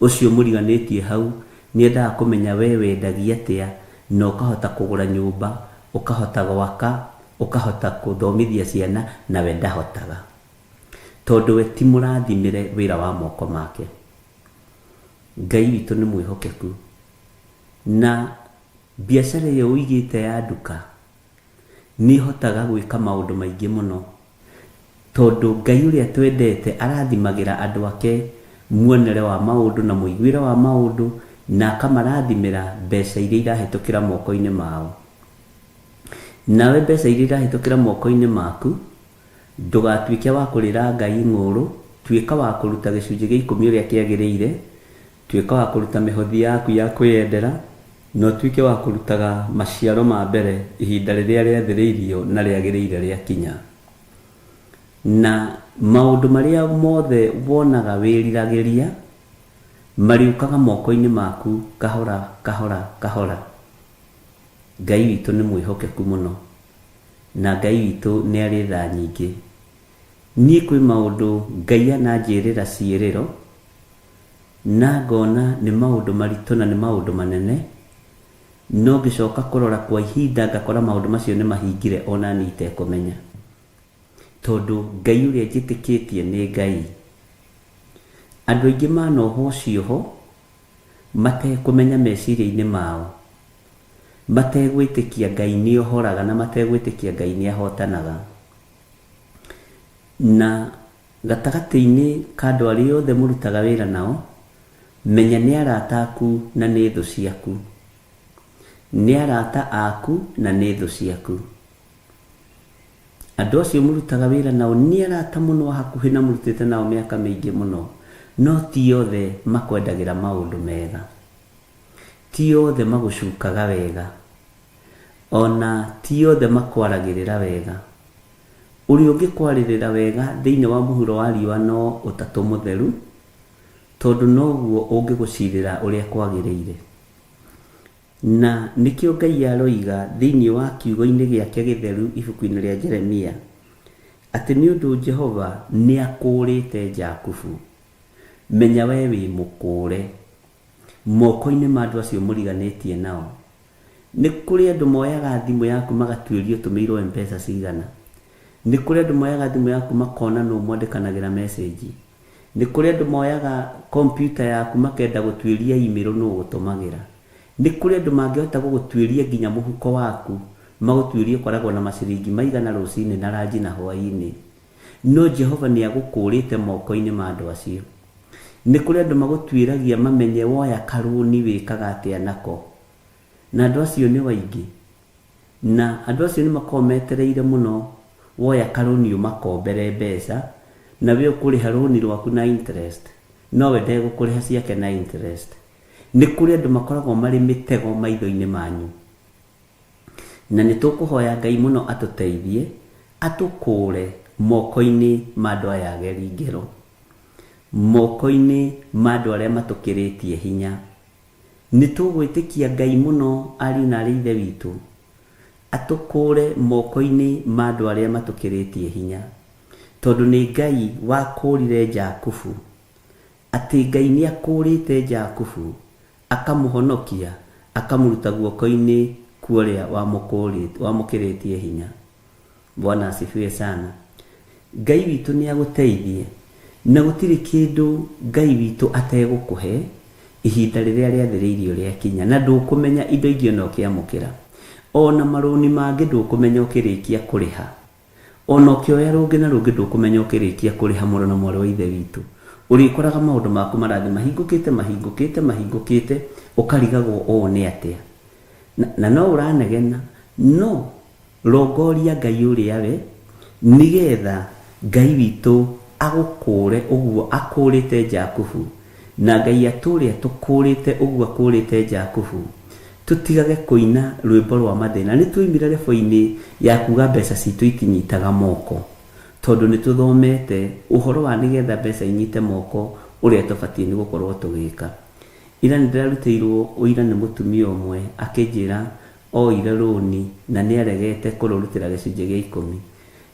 Ũcio mũriganĩtie hau nĩendaga kũmenya we wendagia atĩa na ũkahota kũgũra nyũmba, ũkahota gwaka, ũkahota kũthomithia ciana na we ndahotaga. Tondũ we ti mũrathimĩre wĩra wa moko make. Ngai witũ nĩ mwĩhokeku. Na biacara ĩyo ũigĩte ya nduka nĩ ĩhotaga gwĩka maũndũ maingĩ mũno. Tondũ Ngai ũrĩa twendete arathimagĩra andũ ake muonere wa maũndũ na mũiguĩre wa maũndũ na akamarathimĩra mbeca iria irahĩtũkĩra moko-inĩ mao. Nawe mbeca iria irahĩtũkĩra moko-inĩ maku, Ndũgatuĩke wa kũrĩra Ngai ng'ũũrũ, tuĩka wa kũruta gĩcunjĩ gĩa ikũmi ũrĩa kĩagĩrĩire, tuĩka wa kũruta mĩhothi yaku ya kwĩyendera, na ũtuĩke wa kũrutaga maciaro ma mbere ihinda rĩrĩa rĩathĩrĩirio na rĩagĩrĩire rĩakinya. Na maũndũ marĩa mothe wonaga wĩriragĩria, marĩũkaga moko-inĩ maku kahora kahora kahora. Ngai witũ nĩ mwĩhokeku mũno. Na Ngai witũ nĩ arĩ tha nyingĩ. Niĩ kwĩ maũndũ Ngai ananjĩrĩra ciĩrĩro, na ngona nĩ maũndũ maritũ na nĩ maũndũ manene, no ngĩcoka kũrora kwa ihinda ngakora maũndũ macio nĩ mahingire o na niĩ itekũmenya. Tondũ Ngai ũrĩa njĩtĩkĩtie nĩ Ngai. Andũ aingĩ manohwo cioho matekũmenya meciria-inĩ mao. Mategwĩtĩkia Ngai nĩohoraga na mategwĩtĩkia Ngai nĩahotanaga. Na gatagatĩ-inĩ ka andũ arĩa othe mũrutaga wĩra nao, menya nĩ arata aku na nĩ thũ ciaku. Nĩ arata aku na nĩ thũ ciaku. Andũ acio mũrutaga wĩra nao nĩ arata mũno a hakuhĩ na mũrutĩte nao mĩaka mĩingĩ mũno, no ti othe makwendagĩra maũndũ mega. Ti othe magũcukaga wega, o na ti othe makwaragĩrĩra wega. Ũrĩa ũngĩkwarĩrĩra wega thĩinĩ wa mũhuro wa riũa no Ũtatũ Mũtheru, tondũ noguo ũngĩgũcirĩra ũrĩa kwagĩrĩire. Na nĩkĩo Ngai aroiga thĩinĩ wa kiugo-inĩ gĩake gĩtheru ibuku-inĩ rĩa Jeremia, atĩ nĩ ũndũ Jehova nĩakũũrĩte Jakubu, menya wee wĩ mũkũũre. Moko-inĩ ma andũ acio mũriganĩtie nao. Nĩ kũrĩ andũ moyaga thimũ yaku magatuĩria ũtũmĩirwo M-pesa cigana. Nĩ kũrĩ andũ moyaga thimũ yaku makona nũ mwandĩkanagĩra message. Nĩ kũrĩ andũ moyaga kompiuta yaku makenda gũtuĩria email nũ ũgũtũmagĩra. Nĩ kũrĩ andũ mangĩhota gũgũtuĩria nginya mũhuko waku, magũtuĩrie ũkoragwo na maciringi maigana rũcinĩ na ranji na hwaĩ-inĩ. No Jehova nĩ agũkũũrĩte moko-inĩ ma andũ acio. Nĩ kũrĩ andũ magũtuĩragia mamenye woya karũni wĩkaga atĩa nako. Na andũ acio nĩo aingĩ. Na andũ acio nĩ makoragwo metereire mũno woya karũni ũmakombere mbeca, na we ũkũrĩha rũni rwaku na interest, no we ndegũkũrĩha ciake na interest. Nĩ kũrĩ andũ makoragwo marĩ mĩtego maitho-inĩ manyu. Na nĩ tũkũhoya Ngai mũno atũteithie, atũkũũre moko-inĩ ma andũ aya ageri ngero, moko-inĩ ma andũ arĩa matũkĩrĩtie hinya. Nĩ tũgwĩtĩkia Ngai mũno ariũ na aarĩ a Ithe witũ, atũkũũre moko-inĩ ma andũ arĩa matũkĩrĩtie hinya. Tondũ nĩ Ngai wakũũrire Jakubu, atĩ Ngai nĩ akũũrĩte Jakubu, Akamũhonokia, akamũruta guoko-inĩ kwa ũrĩa wamũkĩrĩtie hinya. Bwana asifiwe sana. Ngai witũ nĩ agũteithie, na gũtirĩ kĩndũ Ngai witũ ategũkũhe ihinda rĩrĩa rĩathĩrĩirio rĩakinya, na ndũkũmenya indo ingĩ ona ũkĩamũkĩra. Ona marũni mangĩ ndũkũmenya ũkĩrĩkia kũrĩha. Ona ũkĩoya rũngĩ na rũngĩ ndũkũmenya ũkĩrĩkia kũrĩha mũrũ na mwarĩ wa ithe witũ. Ũrĩkoraga maũndũ maku marathiĩ mahingũkĩte mahingũkĩte mahingũkĩte ũkarigagwo ũũ nĩ atĩa. Na, na no ũranegena no Rongoria Ngai ũrĩa we, nĩgeetha Ngai witũ agũkũũre ũguo akũũrĩte Jakubu, na Ngai atũũre atũkũũrĩte ũguo akũũrĩte Jakubu, tũtigage kũina rwĩmbo rwa mathĩna. Nĩtuoimire rebo-inĩ ya kuuga mbeca ciitũ itinyitaga moko, tondũ nĩtũthomete ũhoro wa nĩgeetha mbeca inyite moko ũrĩa tũbatiĩ nĩ gũkorwo tũgĩka. Ira nĩndĩrarutĩirwo ũira nĩ mũtumia ũmwe akĩnjĩra Oire rũni na nĩaregete kũrũrutĩra gĩcunjĩ gĩa ikũmi.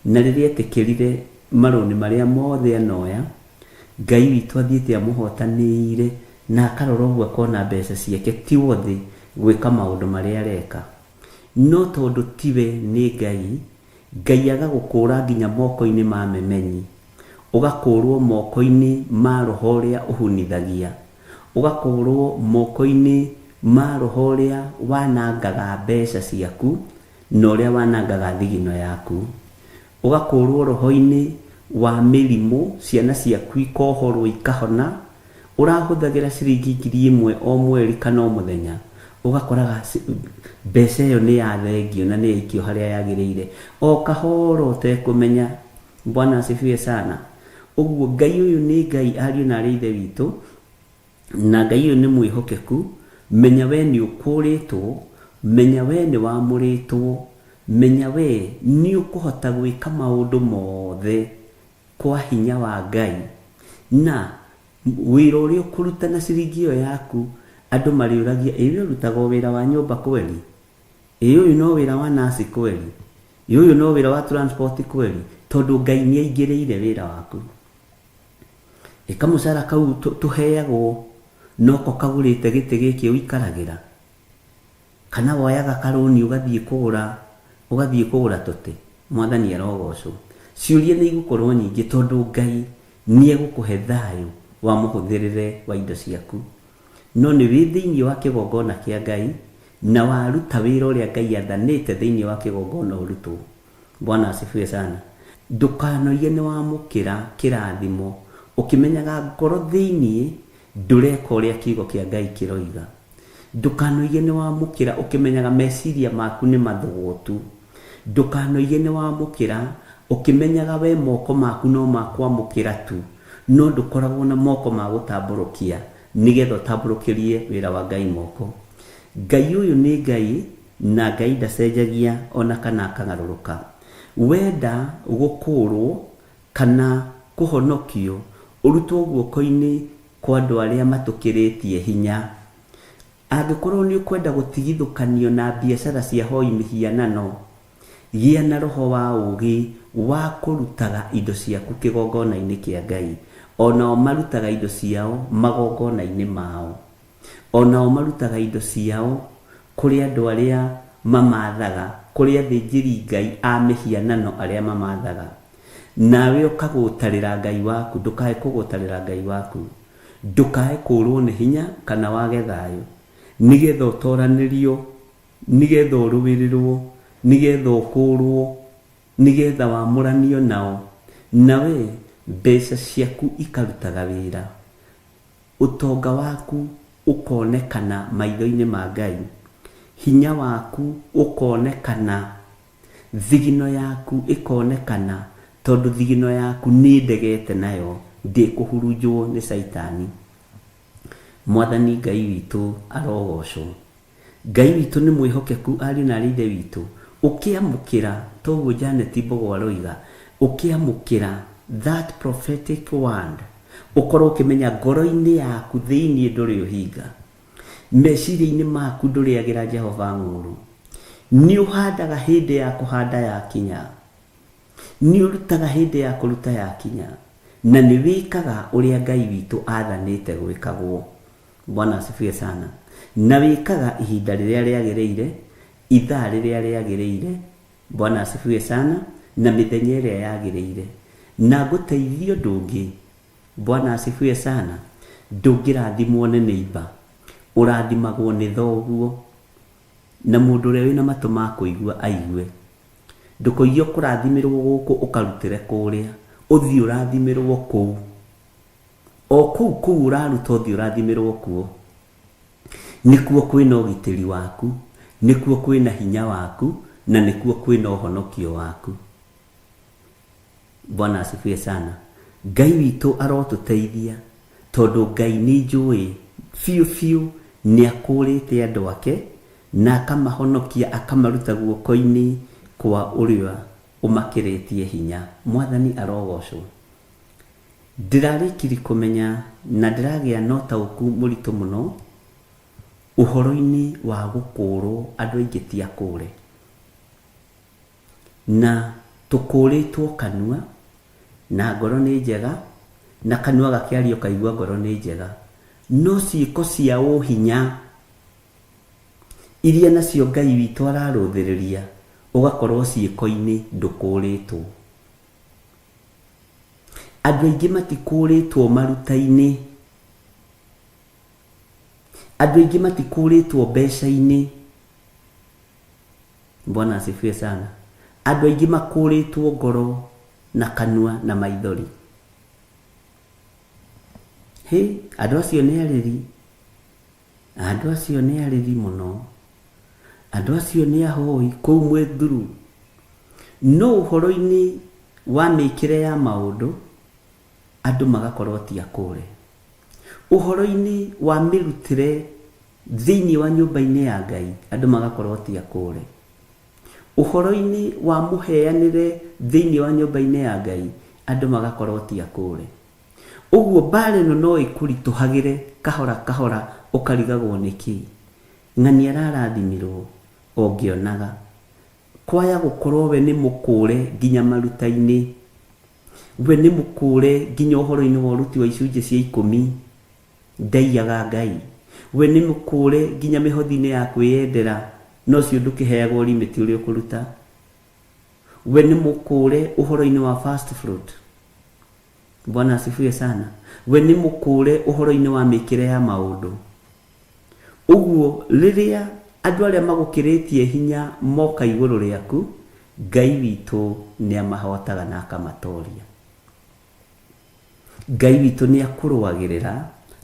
Na rĩrĩa etĩkĩrire marũni marĩa mothe anoya, Ngai witũ athiĩte amũhotanĩire na akarora ũguo akona mbeca ciake ti worthy gwĩka maũndũ marĩa areka. No tondũ tiwe nĩ Ngai, Ngai agagũkũũra nginya moko-inĩ ma memenyi, ũgakũũrwo moko-inĩ ma roho ũrĩa ũhunithagia, ũgakũũrwo moko-inĩ ma roho ũrĩa wanangaga mbeca ciaku na ũrĩa wanangaga thigino yaku, ũgakũũrwo roho-inĩ wa mĩrimũ, ciana ciaku ikohorwo ikahona, Ũrahũthagĩra ciringi 1000 o mweri kana o mũthenya, ũgakoraga mbeca ĩyo nĩ yathengio na nĩ yaikio harĩa yagĩrĩire o kahora ũtekũmenya. Bwana asifiwe sana. Ũguo Ngai ũyũ nĩ Ngai ariũ na arĩ Ithe witũ, na Ngai ũyũ nĩ mwĩhokeku. Menya we nĩ ũkũrĩtwo, menya we nĩ wamũrĩtwo, menya we nĩ ũkũhota gwĩka maũndũ mothe kwa hinya wa Ngai, na wĩra ũrĩa ũkũruta na ciringi ĩyo yaku, andũ marĩũragia, ĩ we ũrutaga o wĩra wa nyũmba kweli? Ĩ ũyũ no wĩra wa nurse kweli? Ĩ ũyũ no wĩra wa transport kweli? Tondũ Ngai nĩ aingĩrĩire wĩra waku. Ĩ kamũcara kau tũheagwo noko kagũrĩte gĩtĩ gĩkĩ ũikaragĩra? Kana woyaga karũni ũgathiĩ kũgũra ũgathiĩ kũgũra tũtĩ? Mwathani arogocwo. Ciũria nĩ igũkorwo nyingĩ tondũ Ngai nĩ egũkũhe thayũ wa mũhũthĩrĩre wa indo ciaku. No nĩ wĩ thĩinĩ wa kĩgongona kĩa Ngai na waruta wĩra ũrĩa Ngai athanĩte thĩinĩ wa kĩgongona ũrutwo. Bwana asifiwe sana. Ndũkanoige nĩ wamũkĩra kĩrathimo ũkĩmenyaga ngoro thĩinĩ ndũreka ũrĩa kiugo kĩa Ngai kĩroiga. Ndũkanoige nĩwamũkĩra ũkĩmenyaga meciria maku nĩ mathũgũtu. Ndũkanoige nĩwamũkĩra ũkĩmenyaga we moko maku no ma kwamũkĩra tu, no ndũkoragwo na moko ma gũtambũrũkia nĩgetha ũtambũrũkĩrie wĩra wa Ngai moko. Ngai ũyũ nĩ Ngai na Ngai ndacenjagia ona kana akagarũrũka. Wenda gũkũũrwo kana kũhonokio ũrutwo guoko-inĩ kwa andũ arĩa matũkĩrĩtie hinya. Angĩkorũo nĩ ũkwenda gũtigithũkanio na biacara cia hoi mĩhianano, gĩa na roho wa ũũgĩ wa kũrutaga indo ciaku kĩgongona-inĩ kĩa Ngai. O nao marutaga indo ciao magongona-inĩ mao. O nao marutaga indo ciao kũrĩ andũ arĩa mamaathaga, kũrĩ athĩnjĩri-ngai a mĩhianano arĩa mamaathaga. Nawe ũkagũtarĩra Ngai waku, ndũkae kũgũtarĩra Ngai waku. Ndũkae kũũrwo nĩ hinya kana wage thayũ, nĩgetha ũtoranĩrio, nĩgetha ũrũĩrĩrwo, nĩgetha ũkũũrwo, nĩgetha wamũranio nao, nawe mbeca ciaku ikarutaga wĩra, ũtonga waku ũkonekana maitho-inĩ ma Ngai, hinya waku ũkonekana Thigino yaku ĩkonekana tondũ thigino yaku nĩ ndegete nayo ndĩkũhurunjwo nĩ caitani. Mwathani Ngai witũ arogocwo. Ngai witũ nĩ mwĩhokeku ariũ na arĩ ithe witũ. Ũkĩamũkĩra toguo Janet Mbogo aroiga, ũkĩamũkĩra that prophetic word, ũkorwo ũkĩmenya ngoro-inĩ yaku thĩiniĩ ndũrĩ ũhinga. Meciria-inĩ maku ndũrĩagĩra Jehova ng'ũũrũ. Nĩũhandaga hĩndĩ ya kũhanda yakinya, nĩũrutaga hĩndĩ ya kũruta yakinya, na nĩwĩkaga ũrĩa Ngai witũ aathanĩte gwĩkagwo. Bwana asifiwe sana. Na wĩkaga ihinda rĩrĩa rĩagĩrĩire, ithaa rĩrĩa rĩagĩrĩire, Bwana asifiwe sana, na mĩthenya ĩrĩa yagĩrĩire. Na ngũteithie ũndũ ũngĩ, Bwana asifiwe sana, ndũngĩrathimwo nĩ neighbour, ũrathimagwo nĩ thoguo. Na mũndũ ũrĩa wĩna matũ ma kũigua aigue. Ndũkoige ũkũrathimĩrwo gũkũ ũkarutĩre kũrĩa, ũthiĩ ũrathimĩrwo kũu. O kũu kũu ũraruta ũthiĩ ũrathimĩrwo kuo. Nĩkuo kwĩna ũgitĩri waku, nĩkuo kwĩna hinya waku, na nĩkuo kwĩna ũhonokio waku. Bwana asifiwe sana. Ngai witũ arotũteithia tondũ Ngai nĩ njũĩ biũ biũ nĩ akũrĩte andũ ake na akamahonokia akamaruta guoko-inĩ kwa ũrĩa ũmakĩrĩtie hinya. Mwathani arogocwo. Ndĩrarĩkiri kũmenya na ndĩragĩa na ũtaũku mũritũ mũno ũhoro-inĩ wa gũkũrwo andũ aingĩ ti akũre. Na tũkũrĩtwo kanua, na ngoro nĩ njega, na kanua gakĩaria ũkaigua ngoro nĩ njega, no ciĩko cia ũhinya iria nacio Ngai witũ ararũthĩrĩria, ũgakorwo ciĩko-inĩ ndũkũrĩtwo. Andũ aingĩ matikũrĩtwo maruta-inĩ, andũ aingĩ matikũrĩtwo mbeca-inĩ. Bwana asifiwe sana. Andũ aingĩ makũrĩtwo ngoro na kanua na maithori. Hĩ, andũ acio nĩ arĩri. Andũ acio nĩ arĩri mũno. Andũ acio nĩ ahoi kũu mwĩthuru. No ũhoro-inĩ wa mĩkĩre ya maũndũ, andũ magakorwo ti akũre. Ũhoro-inĩ wa mĩrutĩre thĩinĩ wa nyũmba-inĩ ya Ngai, andũ magakorwo ti akũre. Ũhoro-inĩ wa mũheanĩre thĩinĩ wa nyũmba-inĩ ya Ngai, andũ magakorwo ti akũre. Ũguo mbaara ĩno no ĩkũritũhagĩre kahora kahora ũkarigagwo nĩkĩ ng'ania ararathimirwo o ngĩonaga. Kwaya gũkorwo we nĩ mũkũre nginya maruta-inĩ. We nĩ mũkũre nginya ũhoro-inĩ wa ũruti wa icunjĩ cia ikũmi. Ndaiyaga Ngai. We nĩ mũkũre nginya mĩhothi-inĩ ya kwĩyendera na ũcio ndũkĩheagwo limit ũrĩa ũkũruta. We nĩ mũkũre ũhoro-inĩ wa first fruit. Bwana asifiwe sana. We nĩ mũkũre ũhoro-inĩ wa mĩkĩre ya maũndũ. Ũguo rĩrĩa andũ arĩa magũkĩrĩtie hinya moka igũrũ rĩaku, Ngai witũ nĩ amahotaga na akamatoria. Ngai witũ nĩ akũrũagĩrĩra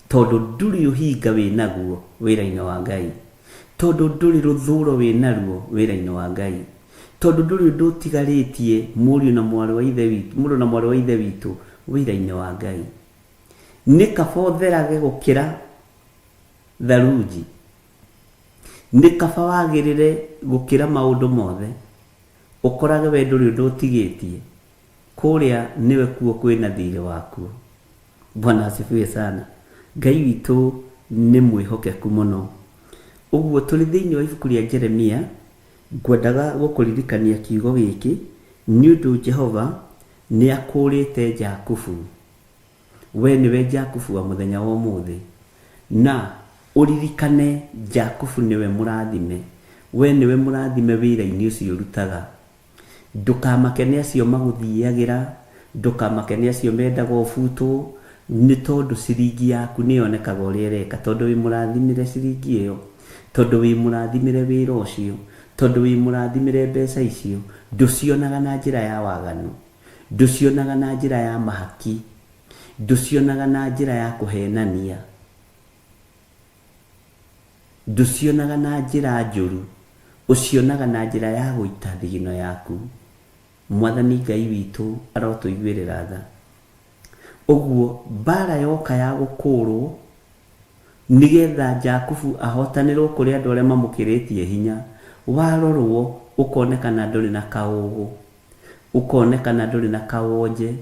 tondũ ndũrĩ ũhinga wĩ naguo wĩra-inĩ wa Ngai, tondũ ndũrĩ rũthũro wĩ naruo wĩra-inĩ wa Ngai, tondũ ndũrĩ ũndũ ũtigarĩtie mũriũ na mwarĩ wa Ithe witũ, mũrũ na mwarĩ wa Ithe witũ wĩra-inĩ wa Ngai. Nĩ kaba ũtherage gũkĩra tharunji, nĩ kaba wagĩrĩre gũkĩra maũndũ mothe, ũkorage we ndũrĩ ũndũ ũtigĩtie. Kũrĩa nĩwe kuo kwĩna thirĩ wakuo. Bwana asifiwe sana. Ngai witũ nĩ mwĩhokeku mũno. Ũguo tũrĩ thĩinĩ wa ibuku rĩa Jeremia, ngwendaga gũkũririkania kiugo gĩkĩ, nĩ ũndũ Jehova nĩ akũũrĩte Jakubu. We nĩwe Jakubu wa mũthenya wa ũmũthĩ. Na ũririkane Jakubu nĩwe mũrathime. We nĩwe mũrathime wĩra-inĩ ũcio ũrutaga. Ndũkamake nĩ acio magũthiagĩra, ndũkamake nĩ acio mendaga ũbutwo, nĩ tondũ ciringi yaku nĩ yonekaga ũrĩa ĩreka, tondũ wĩ mũrathimĩre ciringi ĩyo, tondũ wĩ mũrathimĩre wĩra ũcio, tondũ wĩ mũrathimĩre mbeca icio, ndũcionaga na njĩra ya waganu, ndũcionaga na njĩra ya mahaki, ndũcionaga na njĩra ya kũhenania. Ndũcionaga na njĩra njũru, ũcionaga na njĩra ya gũita thigino yaku. Mwathani Ngai witũ arotũiguĩrĩra tha. Ũguo mbaara yoka ya gũkũũrwo, nĩ getha Jakubu ahotanĩrwo kũrĩ andũ arĩa mamũkĩrĩtie hinya, warorwo ũkonekana ndũrĩ na kaũgũ, ũkonekana ndũrĩ na kawonje,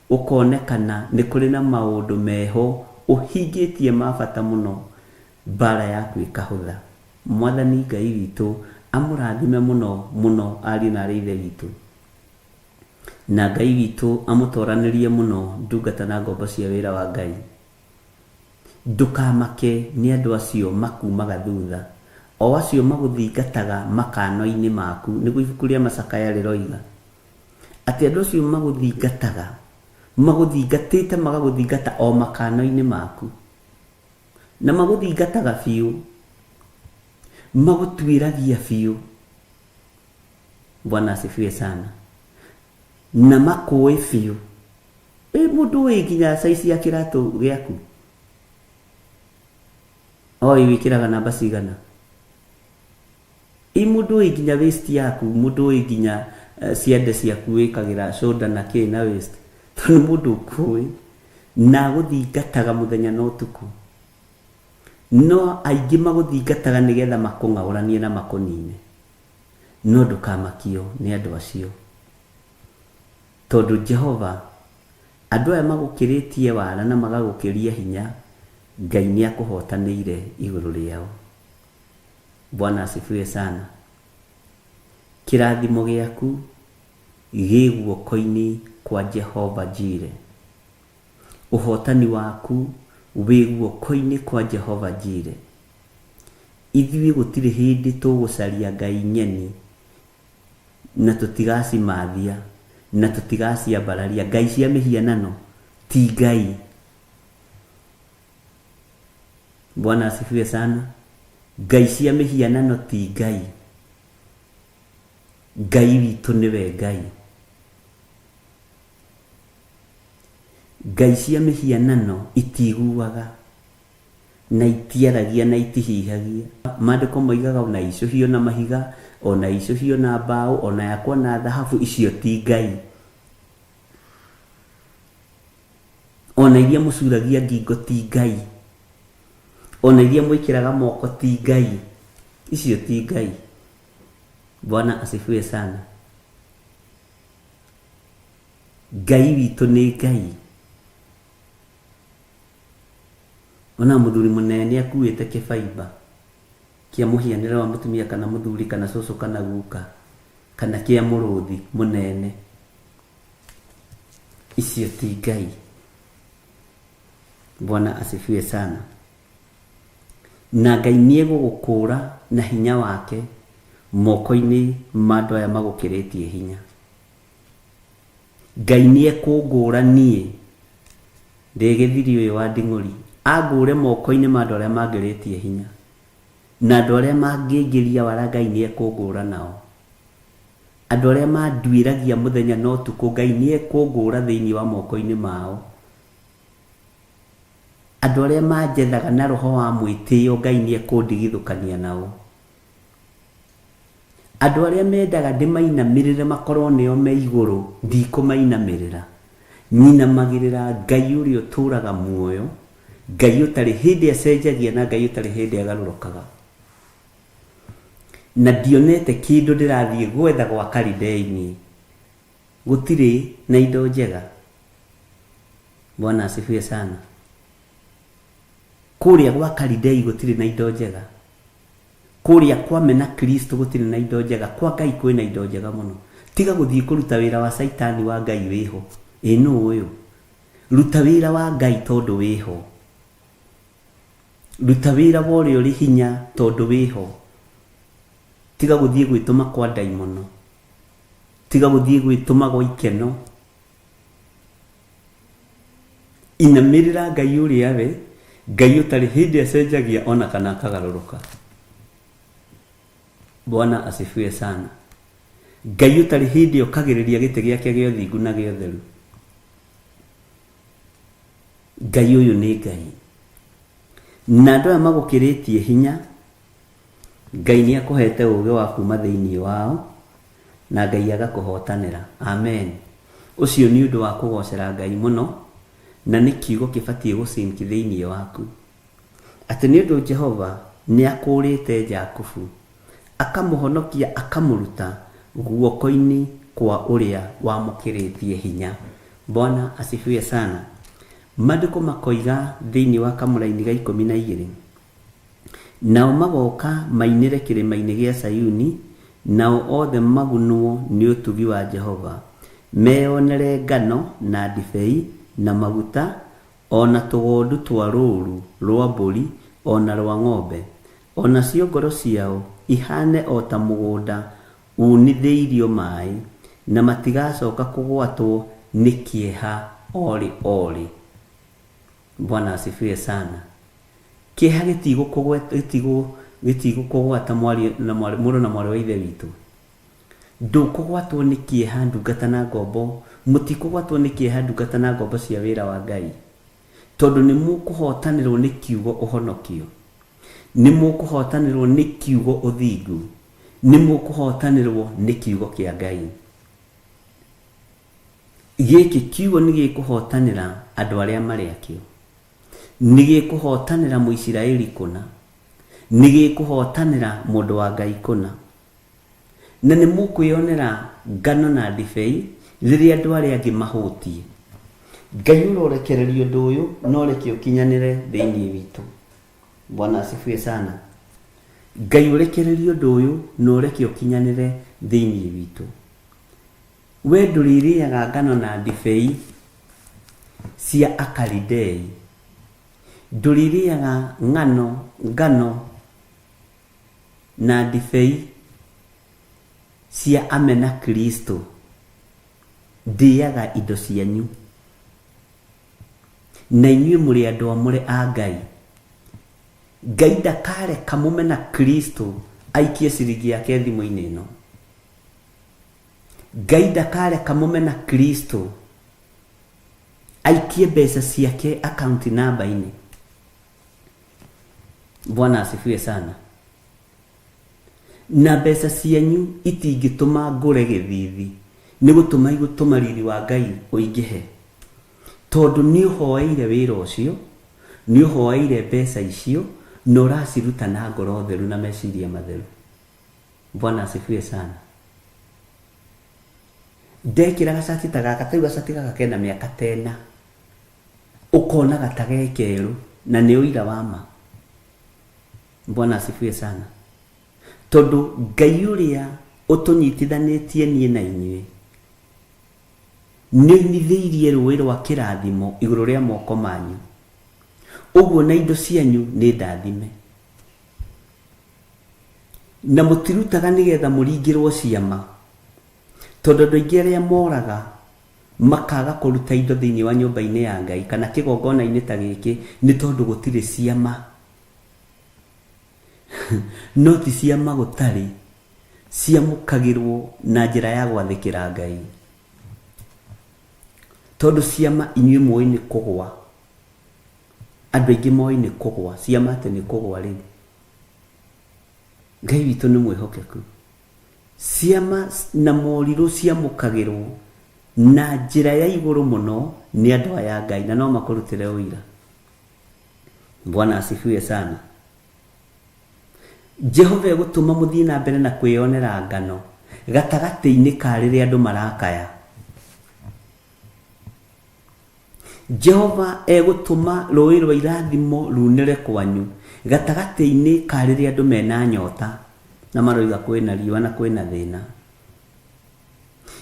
ũkonekana nĩ kũrĩ na maũndũ meho ũhingĩtie ma bata mũno, mbaara yaku ĩkahũtha. Mwathani Ngai witũ amũrathime mũno mũno ariũ na aarĩ a Ithe witũ. Na Ngai witũ amũtoranĩrie mũno ndungata na ngombo cia wĩra wa Ngai. Ndũkamake nĩ andũ acio makuumaga thutha, o acio magũthingataga makano-inĩ maku, nĩguo ibuku rĩa Macakaya rĩroiga. Atĩ andũ acio magũthingataga. Magũthingatĩte magagũthingata o makano-inĩ maku. Na magũthingataga biũ. Magũtuĩragia biũ. Bwana asifiwe sana. Na makũĩ biũ. Ĩ mũndũ ũĩ nginya size ya kĩratũ gĩaku. Oĩ wĩkĩraga namba cigana. Ĩ mũndũ ũĩ nginya waist yaku, mũndũ ũĩ nginya ciande ciaku wĩkagĩra shoulder na kĩ na waist. Tondũ nĩ mũndũ ũkũĩ na agũthingataga mũthenya na ũtukũ. No aingĩ magũthingataga nĩgetha makũng'aũranie na makũnine. No ndũkamakio nĩ andũ acio. Tondũ Jehova, andũ aya magũkĩrĩtie wara na magagũkĩria hinya, Ngai nĩakũhotanĩire igũrũ rĩao. Bwana asifiwe sana. Kĩrathimo gĩaku gĩ guoko-inĩ kwa Jehova Jire. Ũhotani waku wĩ guoko-inĩ kwa Jehova Jire. Ithuĩ gũtirĩ hĩndĩ tũgũcaria ngai ng'eni na tũtigacimathia na tũtigaciambararia. Ngai cia mĩhianano ti ngai. Bwana asifiwe sana. Ngai cia mĩhianano ti ngai. Ngai witũ nĩwe Ngai. Ngai cia mĩhianano itiguaga na itiaragia na itihihagia. Maandĩko moigaga ona icũhio na mahiga, ona icũhio na mbaũ, ona yakwo na thahabu, icio ti ngai. Ona iria mũcuragia ngingo ti ngai. Ona iria mwĩkĩraga moko ti ngai. Icio ti ngai. Bwana asifiwe sana. Ngai witũ nĩ Ngai. Ona mũthuri mũnene nĩ akuĩte kĩbaimba kĩa mũhianĩre wa mũtumia kana mũthuri kana cũcũ kana guka kana kĩa mũrũthi mũnene. Icio ti Ngai. Bwana asifiwe sana. Na Ngai nĩ egũgũkũũra na hinya wake moko-inĩ ma andũ aya magũkĩrĩtie hinya. Ngai nĩ ekũngũũra niĩ ndĩ gĩthiri ũyũ wa nding'ũri, angũũre moko-inĩ ma andũ arĩa mangĩrĩtie hinya, na andũ arĩa mangĩngĩria wara Ngai nĩ ekũngũũra nao. Andũ arĩa manduĩragia mũthenya na ũtukũ Ngai nĩ ekũngũũra thĩinĩ wa moko-inĩ mao. Andũ arĩa manjethaga na roho wa mwĩtĩo Ngai nĩ ekũndigithũkania nao. Andũ arĩa mendaga ndĩmainamĩrĩre makorwo nĩo me igũrũ, ndikũmainamĩrĩra. Nyinamagĩrĩra Ngai ũrĩa ũtũũraga muoyo, Ngai ũtarĩ hĩndĩ acenjagia na Ngai ũtarĩ hĩndĩ agarũrũkaga. Na ndionete kĩndũ ndĩrathiĩ gwetha gwa Kalidei niĩ. Gũtirĩ na indo njega. Bwana asifiwe sana. Kũrĩa gwa Kalidei gũtirĩ na indo njega. Kũrĩa kwa mena Kristo gũtirĩ na indo njega, kwa Ngai kwĩ na indo njega mũno. Tiga gũthiĩ kũruta wĩra wa Caitani wa Ngai wĩho. Ĩ nũ ũyũ? Ruta wĩra wa Ngai tondũ wĩho. Ruta wĩra wa ũrĩa ũrĩ hinya tondũ wĩho. Tiga gũthiĩ gwĩtũma kwa ndaimono. Tiga gũthiĩ gwĩtũma gwa ikeno. Inamĩrĩra Ngai ũrĩa we, Ngai ũtarĩ hĩndĩ acenjagia ona kana akagarũrũka. Bwana asifiwe sana. Ngai ũtarĩ hĩndĩ okagĩrĩria gĩtĩ gĩake gĩa ũthingu na gĩa ũtheru. Ngai ũyũ nĩ Ngai. Na andũ aya magũkĩrĩtie hinya, Ngai nĩ akũhete ũũgĩ wa kuuma thĩinĩ wao, na Ngai agakũhotanĩra. Amen. Ũcio nĩ ũndũ wa kũgocera Ngai mũno, na nĩ kiugo kĩbatiĩ gũ sink thĩinĩ waku. Atĩ nĩ ũndũ Jehova nĩ akũũrĩte Jakubu, akamũhonokia akamũruta guoko-inĩ kwa ũrĩa wamũkĩrĩtie hinya. Bwana asifiwe sana. Maandĩko makoiga thĩinĩ wa kamũraini ga 12. Nao magooka mainĩre kĩrĩma-inĩ gĩa Zayuni, nao othe magunwo nĩ ũtugi wa Jehova, meyonere ngano, na ndibei, na maguta, o na tũgondu twa rũũru rũa mbũri o na rũa ng'ombe, o nacio ngoro ciao ihaane o ta mũgũnda uunithĩirio maĩ, na matigacoka kũgwatwo nĩ kĩeha O rĩ o rĩ. Bwana asifiwe sana. Kĩeha gĩtigũkũgwata mwarĩ na mwarĩ, mũrũ na mwarĩ wa Ithe witũ. Ndũkũgwatwo nĩ kĩeha ndungata na ngombo, mũtikũgwatwo nĩ kĩeha ndungata na ngombo cia wĩra wa Ngai. Tondũ nĩ mũkũhotanĩrwo nĩ kiugo ũhonokio. Nĩ mũkũhotanĩrwo nĩ kiugo ũthingu. Nĩ mũkũhotanĩrwo nĩ kiugo kĩa Ngai. Gĩkĩ kiugo nĩ gĩkũhotanĩra andũ arĩa marĩ akĩo. Nĩ gĩkũhotanĩra Mũisiraeli kũna. Nĩ gĩkũhotanĩra mũndũ wa Ngai kũna. Na nĩ mũkwĩyonera ngano na ndibei rĩrĩa andũ arĩa angĩ mahũtiĩ. Ngai ũrorekereria ũndũ ũyũ na ũreke ũkinyanĩre thĩinĩ witũ. Bwana asifiwe sana. Ngai ũrekererie ũndũ ũyũ na ũreke ũkinyanĩre thĩinĩ witũ. We ndũrĩrĩaga ngano na ndibei cia Akalidei. Ndũrĩrĩaga ng'ano, ngano na ndibei cia amena Kristo. Ndĩaga indo cianyu. Na inyuĩ mũrĩ andũ amũre a Ngai. Ngai ndakareka mũmena Kristo aikie ciringi yake thimũ-inĩ ĩno. Ngai ndakareka mũmena Kristo aikie mbeca ciake akaunti namba-inĩ. Bwana asifiwe sana. Na mbeca cianyu itingĩtũma ngũre gĩthithi, nĩ gũtũma igũtũma riri wa Ngai ũingĩhe. Tondũ nĩ ũhoeire wĩra ũcio, nĩ ũhoeire mbeca icio, na ũraciruta na ngoro theru na meciria matheru. Bwana asifiwe sana. Ndekĩra gacati ta gaka, tarĩu gacati gaka kena mĩaka ta ĩna, ũkonaga ta ge kerũ, na nĩ ũira wa ma. Bwana asifiwe sana. Tondũ Ngai ũrĩa ũtũnyitithanĩtie niĩ na inyuĩ, nĩ oinithĩirie rũĩ rwa kĩrathimo igũrũ rĩa moko manyu. Ũguo na indo cianyu nĩ ndathime. Na mũtirutaga nĩgetha mũringĩrwo ciama. Tondũ andũ aingĩ arĩa moraga makaga kũruta indo thĩinĩ wa nyũmba-inĩ ya Ngai kana kĩgongona-inĩ ta gĩkĩ nĩ tondũ gũtirĩ ciama. No ti ciama gũtarĩ, ciamũkagĩrwo na njĩra ya gwathĩkĩra Ngai. Tondũ ciama inyuĩ mũĩ nĩ kũgwa. Andũ aingĩ moĩ nĩ kũgwa, ciama atĩ nĩ kũgwa rĩu. Ngai witũ nĩ mwĩhokeku. Ciama na morirũ ciamũkagĩrwo na njĩra ya igũrũ mũno nĩ andũ aya a Ngai na no makũrutĩre ũira. Bwana asifiwe sana. Jehova egũtũma mũthiĩ na mbere na kwĩyonera ngano gatagatĩ-inĩ ka rĩrĩa andũ marakaya. Jehova egũtũma rũũĩ rwa irathimo ruunĩre kwanyu gatagatĩ-inĩ ka rĩrĩa andũ mena nyota na maroiga kwĩna riũa na kwĩna thĩna.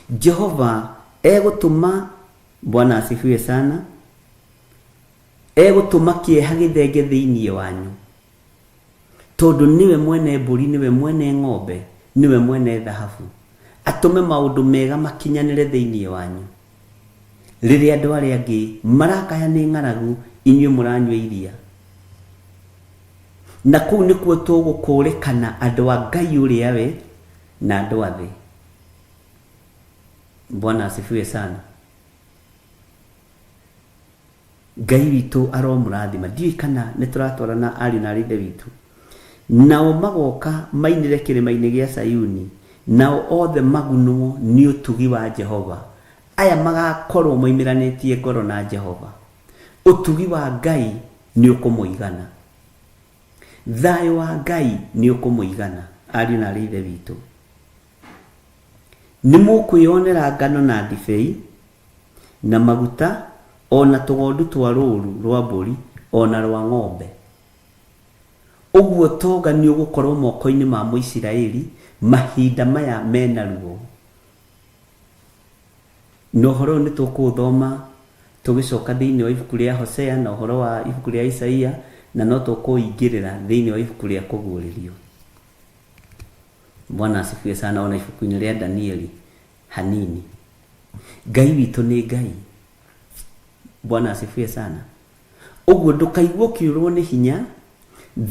Jehova egũtũma, Bwana asifiwe sana, egũtũma kĩeha gĩthenge thĩinĩ wanyu, tondũ nĩwe mwene mbũri, nĩwe mwene ng'ombe, nĩwe mwene thahabu, atũme maũndũ mega makinyanĩre thĩinĩ wanyu. Rĩrĩa andũ arĩa angĩ marakaya nĩ ng'aragu, inyuĩ mũranyua iria. Na kũu nĩkuo tũgũkũũrĩkana andũ a Ngai ũrĩa we na andũ a thĩ. Bwana asifiwe sana. Ngai witũ aromũrathima. Ndiũĩ kana nĩ tũratwarana ariũ na aarĩ a Ithe witũ. Nao magoka mainĩre kĩrĩma-inĩ gĩa Sayuni, nao othe magunwo nĩ ũtugi wa Jehova. Aya magakorwo moimĩranĩtie ngoro na Jehova. Ũtugi wa Ngai nĩ ũkũmũigana. Thayũ wa Ngai nĩ ũkũmũigana, ariũ na aarĩ a Ithe witũ. Nĩ mũkwĩonera ngano na ndibei, na maguta, o na tũgondu twa rũũru rwa mbũri, o na rwa ng'ombe. Ũguo ũtonga nĩũgũkorwo moko-inĩ ma Mũisiraeli mahinda maya me na ruo. Na ũhoro ũyũ nĩtũkũũthoma tũgĩcoka thĩinĩ wa ibuku rĩa Hosea na ũhoro wa ibuku rĩa Isaia, na no tũkũũingĩrĩra thĩinĩ wa ibuku rĩa Kũguũrĩrio. Bwana asifiwe sana, ona ibuku-inĩ rĩa Danieli hanini. Ngai witũ nĩ Ngai. Bwana asifiwe sana. Ũguo ndũkaigue ũkĩũrwo nĩ hinya,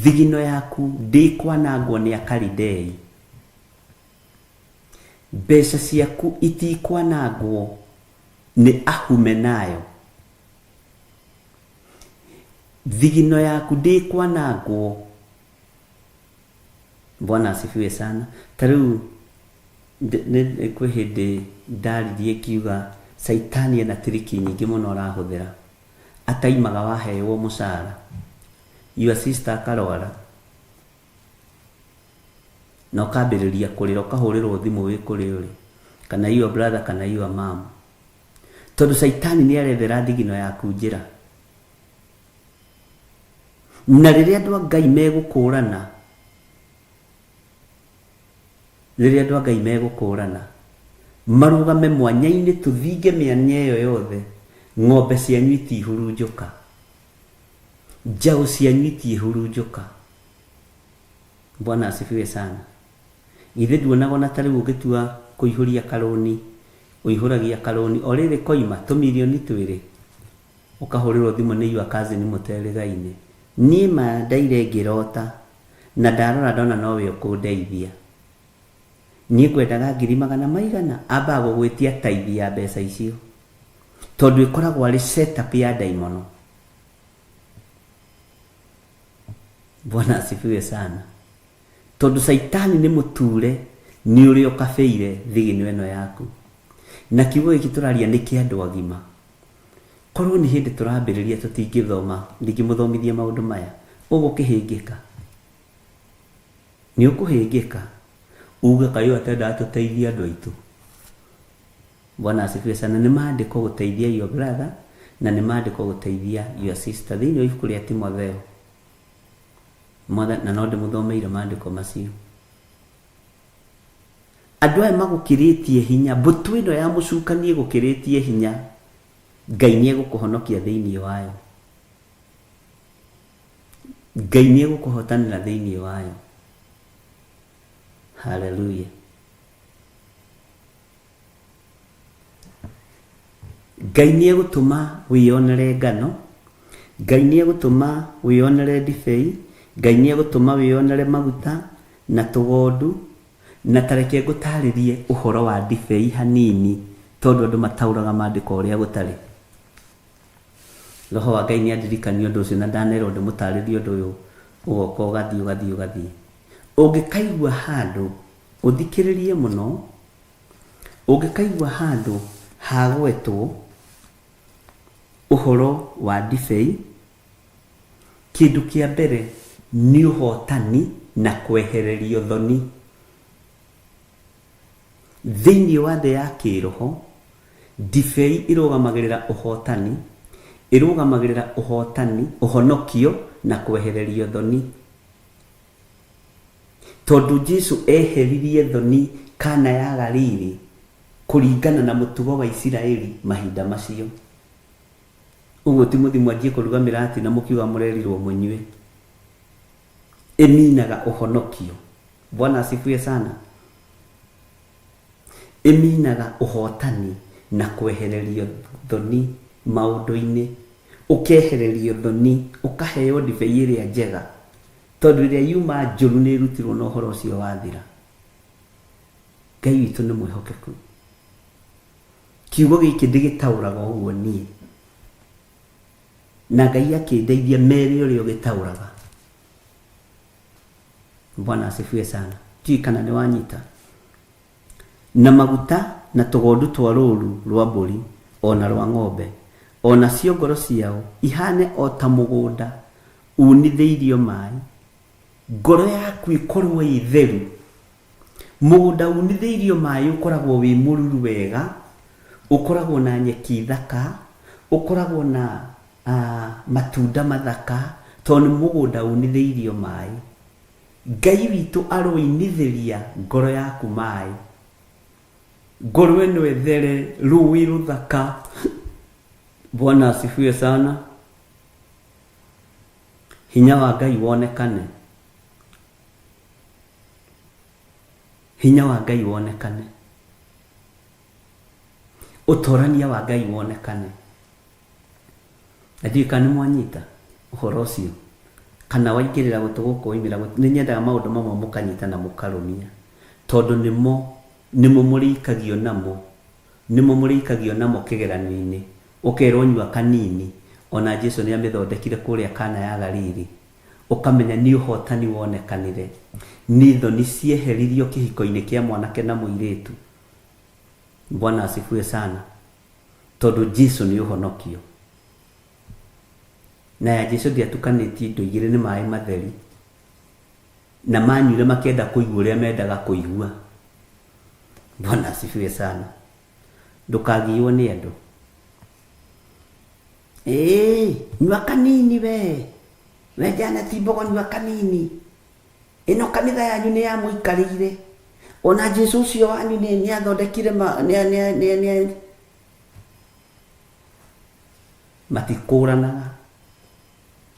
thigino yaku ndĩkwanangwo nĩ Akalidei. Mbeca ciaku itikwanangwo nĩ Ahumenayo. Thigino yaku ndĩkwanangwo. Bwana asifiwe sana. Ta rĩu kwĩ hĩndĩ ndaririe ngiuga Caitani ena tiriki nyingĩ mũno arahũthĩra. Ataimaga waheywo mũcara. Your sister akarwara. Na ũkambĩrĩria kũrĩra ũkahũrĩrwo thimũ wĩ kũrĩa ũrĩ. Kana your brother kana your mom. Tondũ Caitani nĩ arethera thigino yaku njĩra. Na rĩrĩa andũ a Ngai megũkũrana, rĩrĩa andũ a Ngai megũkũrana, marũgame mwanya-inĩ tũthinge mĩanya ĩyo yothe, ng'ombe cianyu itihurunjũka, njaũ cianyu itiĩhurunjũka. Bwana asifiwe sana. Githĩ nduonaga ona ta rĩu ũngĩtua kũihũria karũni, ũihũragia karũni o rĩrĩ koima tũmirioni twĩrĩ, ũkahũrĩrwo thimũ nĩ your cousin mũterĩgaine. Niĩ ma ndaire ngĩrota na ndarora ndona nowe ũkũndeithia. Niĩ ngwendaga ngiri magana maigana? Ambaga gũgwĩtia tithe ya mbeca icio. Tondũ ĩkoragwo arĩ set up ya ndaimono. Bwana asifiwe sana. Tondũ caitani nĩ mũture nĩ ũrĩa ũkabĩire thigino ĩno yaku. Na kiugo gĩkĩ tũraria nĩ kĩa andũ agima. Korwo nĩ hĩndĩ tũrambĩrĩria tũtingĩthoma, ndingĩmũthomithia maũndũ maya. Ũgũkĩhĩngĩka. Nĩ ũkũhĩngĩka. Uge kaĩ ũyũ atendaga tũteithie andũ aitũ. Bwana asifiwe sana. Nĩ maandĩko gũteithia your brother na nĩ maandĩko gũteithia your sister. Thĩinĩ wa ibuku rĩa Timotheo. Mwathani, na no ndĩmũthomeire maandĩko macio. Andũ aya magũkĩrĩtie hinya, mbũtũ ĩno ya mũcukani ĩgũkĩrĩtie hinya, Ngai nĩ egũkũhonokia thĩinĩ wayo. Ngai nĩ egũkũhotanĩra thĩinĩ wayo. Haleluya. Ngai nĩ egũtũma wĩyonere ngano, Ngai nĩ egũtũma wĩyonere ndibei, Ngai nĩ egũtũma wĩyonere maguta na tũgondu. Na ta reke ngũtaarĩrie ũhoro wa ndibei hanini, tondũ andũ mataũraga maandĩko ũrĩa gũtarĩ. Roho wa Ngai nĩ andirikania ũndũ ũcio na ndanerwo ndĩmũtaarĩrie ũndũ ũyũ ũgoka ũgathiĩ ũgathiĩ ũgathiĩ. Ũngĩkaigua handũ ũthikĩrĩrie mũno, Ũngĩkaigua handũ hagwetwo ũhoro wa ndibei, kĩndũ kĩa mbere nĩ ũhotani na kwehererio thoni. Thĩinĩ wa thĩ ya kĩĩroho, ndibei ĩrũgamagĩrĩra ũhotani, ĩrũgamagĩrĩra ũhotani, ũhonokio na kwehererio thoni. Tondũ Jesu eheririe thoni Kana ya Galili kũringana na mũtugo wa Isiraeli mahinda macio. Ũguo ti mũthiĩ mwanjie kũruga mĩrati na mũkiuga mũrerirwo mũnyue. Ĩminaga ũhonokio. Bwana asifiwe sana. Ĩminaga ũhotani na kwehererio thoni maũndũ-inĩ. Ũkehererio thoni, ũkaheo ndibei ĩrĩa njega. Tondũ ĩrĩa yuma njũru nĩ ĩrutirwo na ũhoro ũcio wathira. Ngai witũ nĩ mwĩhokeku. Kiugo gĩkĩ ndĩgĩtaũraga ũguo niĩ. Na Ngai akĩndeithia mere ũrĩa ũgĩtaũraga. Bwana asifiwe sana. Ndiũĩ kana nĩ wanyita. Na maguta na tũgondu twa rũũru rwa mbũri o na rwa ng'ombe, o nacio ngoro ciao ihaane o ta mũgũnda uunithĩirio maĩ, ngoro yaku ĩkorũo ĩ theru. Mũgũnda uunithĩirio maĩ ũkoragwo wĩ mũruru wega, ũkoragwo na nyeki thaka, ũkoragwo na matunda mathaka, tondũ nĩ mũgũnda uunithĩirio maĩ. Ngai witũ aroinithĩria ngoro yaku maĩ. Ngoro ĩno ĩthere rũĩ rũthaka. Bwana asifiwe sana. Hinya wa Ngai wonekane. Hinya wa Ngai wonekane. Ũtorania wa Ngai wonekane. Na ndiũĩ kana nĩ mwanyita ũhoro ũcio kana waingĩrĩra gũtũ gũkũ waimĩra gũtũ. Nĩ nyendaga maũndũ mamwe mũkanyita na mũkarũmia tondũ nĩmo nĩmo mũrĩikagio namo nĩmo mũrĩikagio namo kĩgeranio-inĩ ũkerwo nyua kanini ona Jesu nĩ amĩthondekire kũrĩa Kana ya Galili ũkamenya nĩ ũhotani wonekanire nĩ thoni cieheririo kĩhiko-inĩ kĩa mwanake na mũirĩtu. Bwana asifiwe sana tondũ Jesu nĩ ũhonokio. Na ya Jesu ndĩatukanĩtie indo igĩrĩ nĩ maĩ matheri. Na manyuire makĩenda kũigua ũrĩa mendaga kũigua. Bwana asifiwe sana. Ndũkagiywo nĩ andũ. Ĩĩ, nyua kanini we. We Janet Mbogo nyua kanini. Ĩno kanitha yanyu nĩ yamũikarĩire. Ona Jesu ũcio wanyu nĩ nĩ athondekire ma nĩ nĩ nĩ nĩ matikũranaga.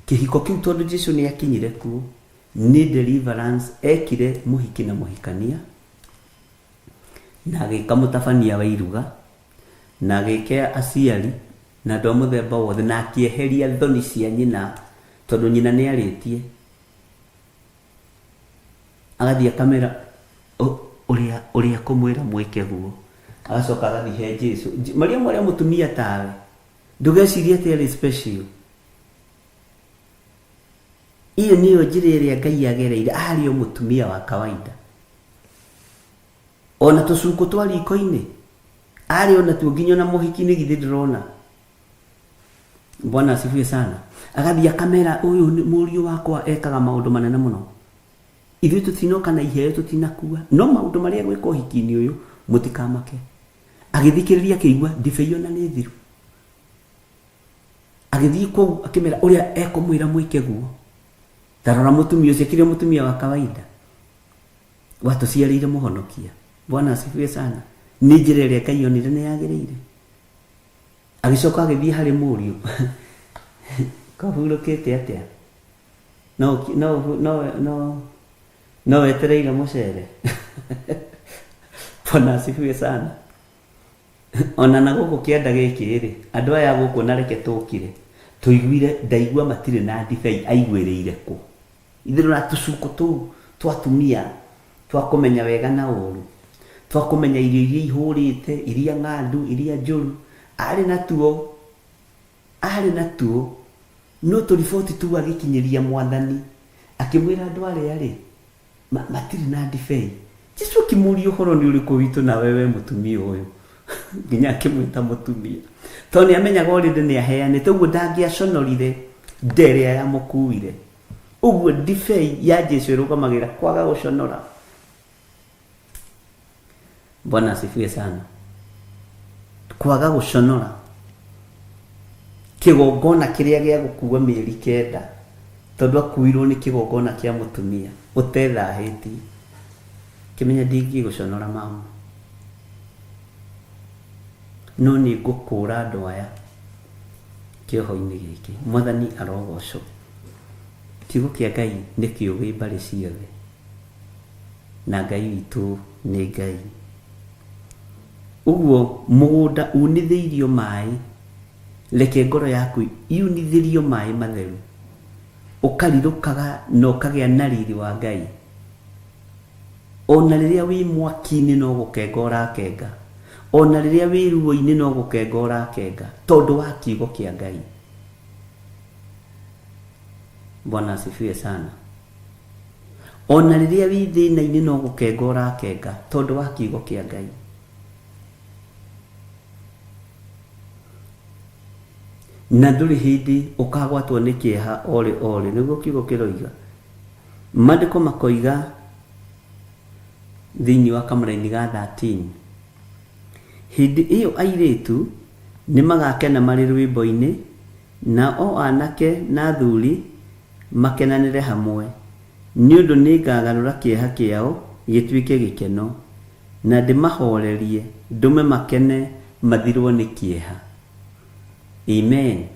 Kĩhiko kĩu tondũ Jesu nĩ akinyire kuo nĩ deliverance ekire mũhiki na mũhikania na agĩka mũtabania wa iruga na agĩka aciari na andũ a mũthemba wothe na akĩeheria thoni cia nyina tondũ nyina nĩ arĩtie. Agathiĩ akamera ũrĩa ũrĩa kũmwĩra mwĩke guo. Agacoka agathiĩ he Jesu. Mariamu arĩ o mũtumia tawe. Ndũgecirie atĩ arĩ special. Iyo nĩyo njĩra ĩrĩa Ngai agereire. Arĩ o mũtumia wa kawaida. Ona tũcukũ twa riko-inĩ arĩ o natuo nginya ona mũhiki-inĩ githĩ ndũrona. Bwana asifiwe sana. Agathiĩ akamera ũyũ nĩ mũriũ wakwa ekaga maũndũ manene mũno. Ithuĩ tũtinoka na iheo tũtinakua. No maũndũ marĩa egwĩka ũhiki-inĩ ũyũ mũtikamake. Agĩthikĩrĩria akĩigua ndibei ona nĩ thiru. Agĩthiĩ kũu akĩmera ũrĩa ekũmwĩra mwĩke guo. Ta rora mũtumia ũcio akĩrĩ o mũtumia wa kawaida. Watũciarĩire mũhonokia. Bwana asifiwe sana. Nĩ njĩra ĩrĩa Ngai onire nĩ yagĩrĩire. Agĩcoka agĩthiĩ harĩ mũriũ. Kahurũkĩte atĩa? No no no no no wetereire mũcere. Bwana asifiwe sana. Ona na gũkũ kĩanda gĩkĩ rĩ, andũ aya gũkũ na reke tũkire, tũiguire ndaigua matirĩ na ndibei aiguĩrĩire kũ? Itherũ na tũcukũ tũu twa atumia twa kũmenya wega na ũru, twa kũmenya irio iria ihũrĩte, iria ng'andu, iria njũru, arĩ natuo, arĩ natuo, no tũriboti tũu agĩkinyĩria Mwathani, akĩmwĩra andũ arĩa-rĩ, Ma, matirĩ na ndibei. Jesu akĩmũria ũhoro nĩ ũrĩkũ witũ nawe we mũtumia ũyũ? Nginya akĩmwĩta mũtumia. Tondũ nĩ amenyaga already nĩ aheanĩte, ũguo ndangĩaconorire nda ĩrĩa yamũkuire. Ũguo ndibei ya Jesu ĩrũgamagĩrĩra kwaga gũconora. Bwana asifiwe sana. Kwaga gũconora. Kĩgongona kĩrĩa gĩa gũkua mĩeri kenda, tondũ akuirwo nĩ kĩgongona kĩa mũtumia ũtethahĩtie. Kĩmenya ndingĩgũconora mama. No nĩ ngũkũra andũ aya kĩoho-inĩ gĩkĩ. Mwathani arogocwo. Kiugo kĩa Ngai nĩ kĩũgĩ mbarĩ ciothe. Na Ngai witũ nĩ Ngai. Ũguo mũgũnda unithĩirio maĩ, reke ngoro yaku yunithĩrio maĩ matheru, ũkarirũkaga na ũkagĩa na riri wa Ngai. O na rĩrĩa wĩ mwaki-inĩ no gũkenga ũrakenga, o na rĩrĩa wĩ ruo-inĩ no gũkenga ũrakenga, tondũ wa kiugo kĩa Ngai. Bwana asifiwe sana. O na rĩrĩa wĩ thĩna-inĩ no gũkenga ũrakenga tondũ wa kiugo kĩa Ngai. Na ndũrĩ hĩndĩ ũkagwatwo nĩ kĩeha orĩ orĩ, nĩguo kiugo kĩroiga. Maandĩko makoiga thĩinĩ wa kamũraini ga 13, hĩndĩ ĩyo airĩtu nĩ magakena marĩ rwĩmbo-inĩ, nao anake na athuri makenanĩre hamwe, nĩ ũndũ nĩngagarũra kĩeha kĩao gĩtuĩke gĩkeno, na ndĩmahoorerie, ndũme makene mathirwo nĩ kĩeha. Amen.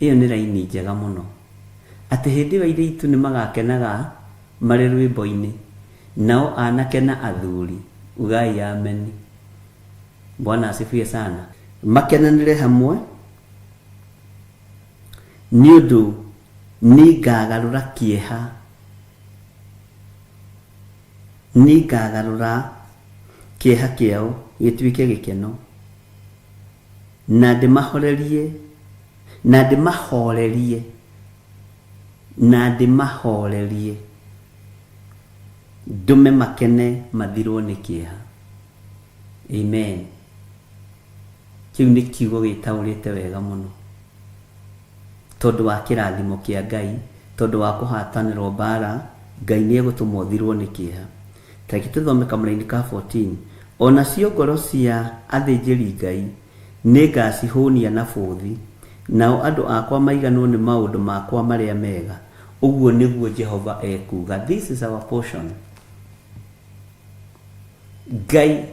Ĩyo nĩ raini njega mũno. Atĩ hĩndĩ ĩyo airĩtu nĩmagakenaga marĩ rwĩmbo-inĩ, nao anake na athuri, ugai ameni. Bwana asifiwe sana. Makenanĩre hamwe. Nĩ ũndũ nĩngagarũra kĩeha, nĩngagarũra kĩeha kĩao gĩtuĩke gĩkeno, na ndĩmahorerie, na ndĩmahorerie, na ndĩmahorerie, ndũme makene mathirwo nĩ kĩeha. Amen. Kĩu nĩ kiugo gĩtaũrĩte wega mũno. Tondũ wa kĩrathimo kĩa Ngai, tondũ wa kũhatanĩrwo mbaara, Ngai nĩ egũtũma ũthirwo nĩ kĩeha. Ta reke tũthome kamũraini ka 14. O nacio ngoro cia athĩnjĩri Ngai nĩngacihũnia na bũthi, nao andũ akwa maiganwo nĩ maũndũ makwa marĩa mega, ũguo nĩguo Jehova ekuuga. This is our portion. Ngai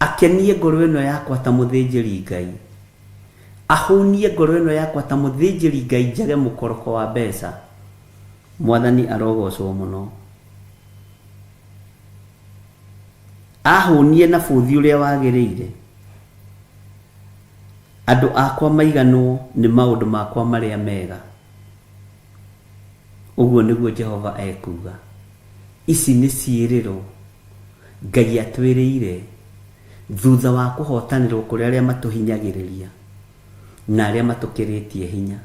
akenie ngoro ĩno yakwa ta mũthĩnjĩri Ngai, ahũnie ngoro ĩno yakwa ta mũthĩnjĩri Ngai njage mũkoroko wa mbeca. Mwathani arogocwo mũno. Ahũnie na bũthi ũrĩa wagĩrĩire. Andũ akwa maiganwo nĩ maũndũ makwa marĩa mega. Ũguo nĩguo Jehova ekuuga. Ici nĩ ciĩrĩro Ngai atwĩrĩire thutha wa kũhotanĩrwo kũrĩ arĩa matũhinyagĩrĩria na arĩa matũkĩrĩtie hinya.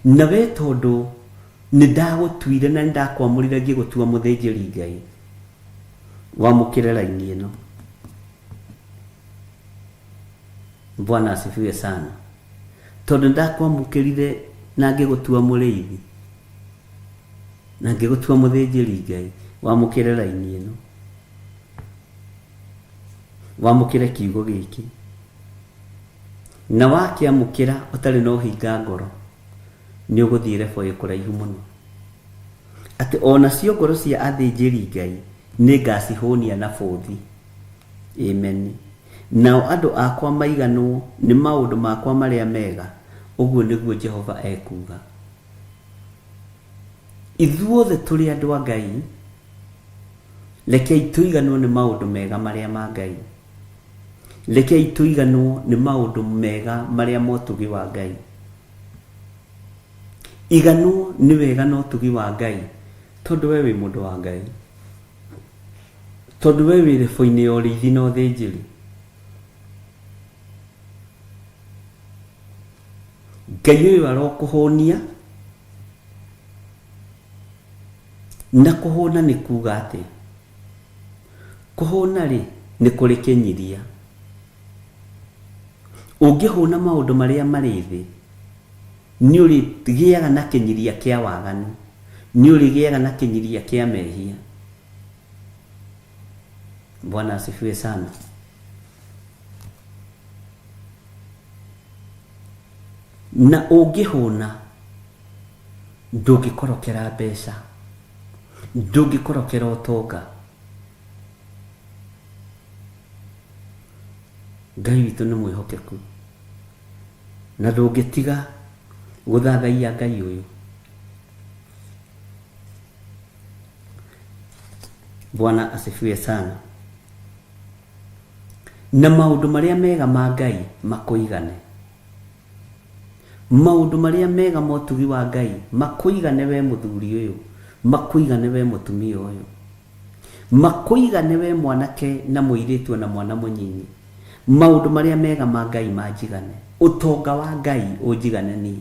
Na we tondũ nĩ ndagũtuire na nĩ ndakwamũrire ngĩgũtua mũthĩnjĩri Ngai, wamũkĩre raini ĩno. Bwana asifiwe sana. Tondũ nĩ ndakwamũkĩrire na ngĩgũtua mũrĩithi na ngĩgũtua mũthĩnjĩri Ngai, wamũkĩre raini ĩno, wamũkĩre kiugo gĩkĩ, na wakĩamũkĩra ũtarĩ na ũhinga ngoro, nĩ ũgũthiĩ level ĩ kũraihu mũno, atĩ onacio ngoro cia athĩnjĩri Ngai nĩ ngacihũnia na bũthi. Amen. Nao andũ akwa maiganwo nĩ maũndũ makwa marĩa mega, ũguo nĩguo Jehova ekuuga. Ithuothe tũrĩ andũ a Ngai, rekei tũiganwo nĩ maũndũ mega marĩa ma Ngai. Rekei tũiganwo nĩ maũndũ mega marĩa ma ũtugi wa Ngai. Iganwo nĩ wega na ũtugi wa Ngai tondũ we wĩ mũndũ wa Ngai. Tondũ we wĩ rebo-inĩ ya ũrĩithi na ũthĩnjĩri. Ngai ũyũ arokũhũnia, na kũhũna nĩ kuga atĩa? Kũhũna rĩ, nĩ kũrĩ kĩnyiria. Ũngĩhũna maũndũ marĩa marĩ thĩ, nĩ ũrĩgĩaga na kĩnyiria kĩa waganu, nĩ ũrĩgĩaga na kĩnyiria kĩa mehia. Bwana asifiwe sana. Na ũngĩhũna, ndũngĩkorokera mbeca, ndũngĩkorokera ũtonga. Ngai witũ nĩ mwĩhokeku, na ndũngĩtiga gũthathaiya Ngai ũyũ. Bwana asifiwe sana. Na maũndũ marĩa mega ma Ngai makũigane. Maũndũ marĩa mega ma ũtugi wa Ngai makũigane we mũthuri ũyũ, makũigane we mũtumia ũyũ, makũigane we mwanake na mũirĩtu ona mwana mũnyinyi. Maũndũ marĩa mega ma Ngai manjigane, ũtonga wa Ngai ũnjigane niĩ.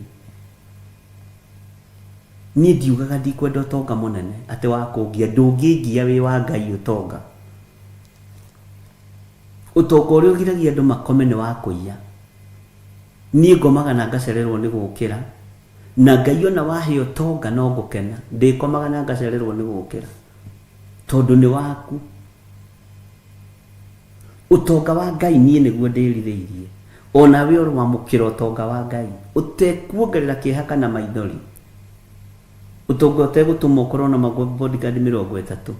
Niĩ ndiugaga ndikwenda ũtonga mũnene atĩ wa kũngia, ndũngĩngia wĩ wa Ngai ũtonga. Ũtonga ũrĩa ũgiragia andũ makome nĩ wa kũiya. Niĩ ngomaga na ngacererwo nĩ gũkĩra, na Ngai ona wahe ũtonga no ngũkena, ndĩkomaga na ngacererwo nĩ gũkĩra, tondũ nĩ waku. Ũtonga wa Ngai niĩ nĩguo ndĩrirĩirie, o nawe ũroamũkĩra ũtonga wa Ngai, ũtekuongerera kĩeha kana maithori, ũtonga ũtegũtũma ũkorwo na mabodyguard 30.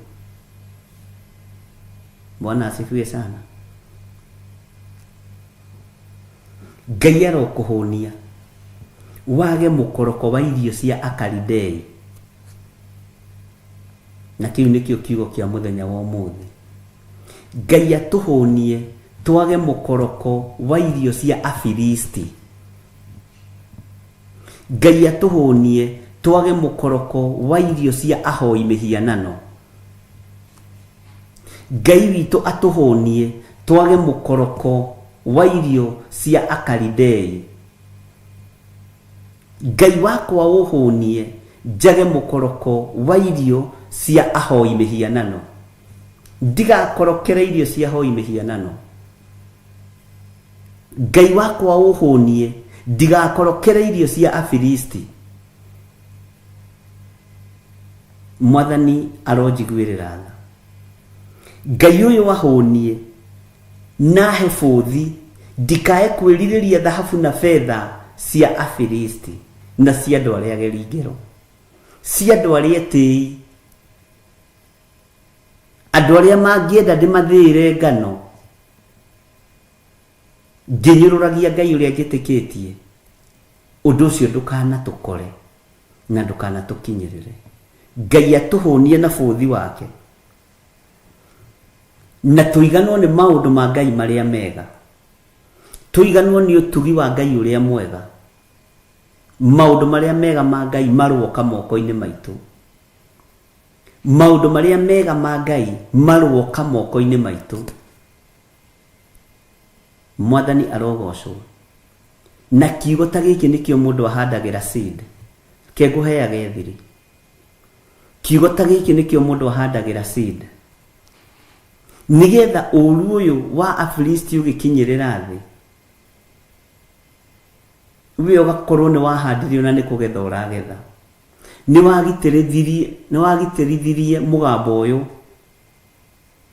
Bwana asifiwe sana. Ngai arokũhũnia wage mũkoroko wa irio cia Akalidei. Na kĩu nĩkĩo kiugo kĩa mũthenya wa ũmũthĩ. Ngai atũhũnie twage mũkoroko wa irio cia Afilisti. Ngai atũhũnie twage mũkoroko wa irio cia ahoi mĩhianano. Ngai witũ atũhũnie twage mũkoroko wa irio cia Akalidei. Ngai wakwa ũhũnie njage mũkoroko wa irio cia ahoi mĩhianano. Ndigakorokere irio cia ahoi mĩhianano. Ngai wakwa ũhũnie ndigakorokere irio cia Afilisti. Mwathani aronjiguĩrĩra tha. Ngai ũyũ ahũnie na ahe bũthi ndikae kwĩrirĩria thahabu na betha cia Afilisti na cia andũ arĩa ageri ngero, cia andũ arĩa etĩi, andũ arĩa mangĩenda ndĩmathĩĩre ngano ngĩnyũrũragia Ngai ũrĩa njĩtĩkĩtie. Ũndũ ũcio ndũkanatũkore na ndũkanatũkinyĩrĩre. Ngai atũhũnie na bũthi wake na tũiganwo nĩ maũndũ ma Ngai marĩa mega, tũiganwo nĩ ũtugi wa Ngai ũrĩa mwega. Maũndũ marĩa mega ma Ngai maroka moko-inĩ maitũ. Maũndũ marĩa mega ma Ngai maroka moko-inĩ maitũ. Mwathani arogocwo. Na kiugo ta gĩkĩ nĩkĩo mũndũ ahandagĩra seed. Ke ngũheage thiri. Kiugo ta gĩkĩ nĩkĩo mũndũ ahandagĩra seed. Nĩgetha ũru ũyũ wa Afilisti ũgĩkinyĩrĩra thĩ, we ũgakorwo nĩ wahandire ona nĩ kũgetha ũragetha. Nĩ wagitĩrithirie, nĩ wagitĩrithirie mũgambo ũyũ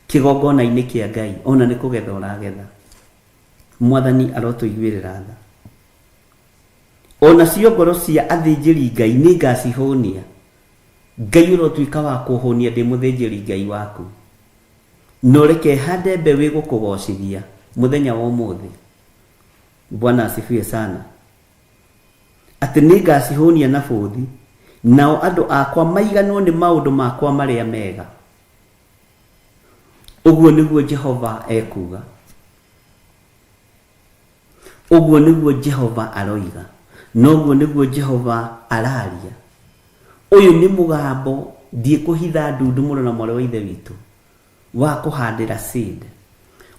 kĩgongona-inĩ kĩa Ngai ona nĩ kũgetha ũragetha. Mwathani arotũiguĩrĩra tha. O nacio ngoro cia athĩnjĩri Ngai nĩngacihũnia. Ngai ũrotuĩka wa kũhũnia ndĩ mũthĩnjĩri Ngai waku. Na ũreke hande mbeũ ĩgũkũgocithia mũthenya wa ũmũthĩ. Bwana asifiwe sana. Atĩ nĩngacihũnia na bũthi, nao andũ akwa maiganwo nĩ maũndũ makwa marĩa mega. Ũguo nĩguo Jehova ekuuga. Ũguo nĩguo Jehova aroiga. Na ũguo nĩguo Jehova araria. Ũyũ nĩ mũgambo, ndiĩkũhitha ndundu mũno na mwarĩ wa Ithe witũ, wa kũhandĩra seed.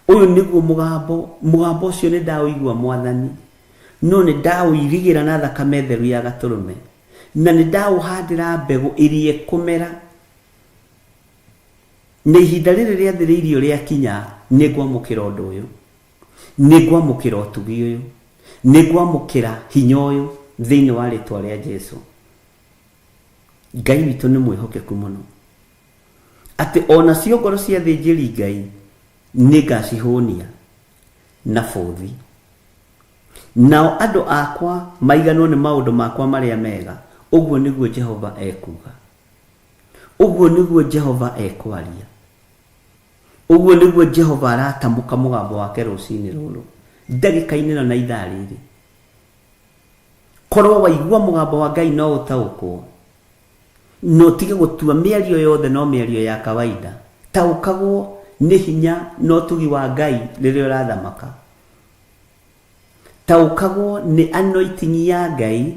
Ũyũ nĩguo mũgambo, mũgambo ũcio nĩ ndaũigua Mwathani, no nĩ ndaũirigĩra na thakame theru ya gatũrũme, na nĩ ndaũhandĩra mbegũ ĩrĩa ĩkũmera. Na ihinda rĩrĩ rĩathĩrĩirio rĩakinya, nĩ ngwamũkĩra ũndũ ũyũ. Nĩ ngwamũkĩra ũtugi ũyũ. Nĩ ngwamũkĩra hinya ũyũ thĩinĩ wa rĩtwa rĩa Jesu. Ngai witũ nĩ mwĩhokeku mũno. Atĩ o nacio ngoro cia athĩnjĩri Ngai nĩ ngacihũnia na bũthi. Nao andũ akwa maiganwo nĩ maũndũ makwa marĩa mega, ũguo nĩguo Jehova ekuuga. Ũguo nĩguo Jehova ekwaria. Ũguo nĩguo Jehova aratamũka mũgambo wake rũcinĩ rũrũ, ndagĩka-inĩ ĩno na ithaa rĩrĩ. Korwo waigua mũgambo wa Ngai no ũtaũkwo, na ũtige gũtua mĩario yothe no mĩario ya kawaida. Taũkagwo nĩ hinya na ũtugi wa Ngai rĩrĩa ũrathamaka. Taũkagwo nĩ anointing ya Ngai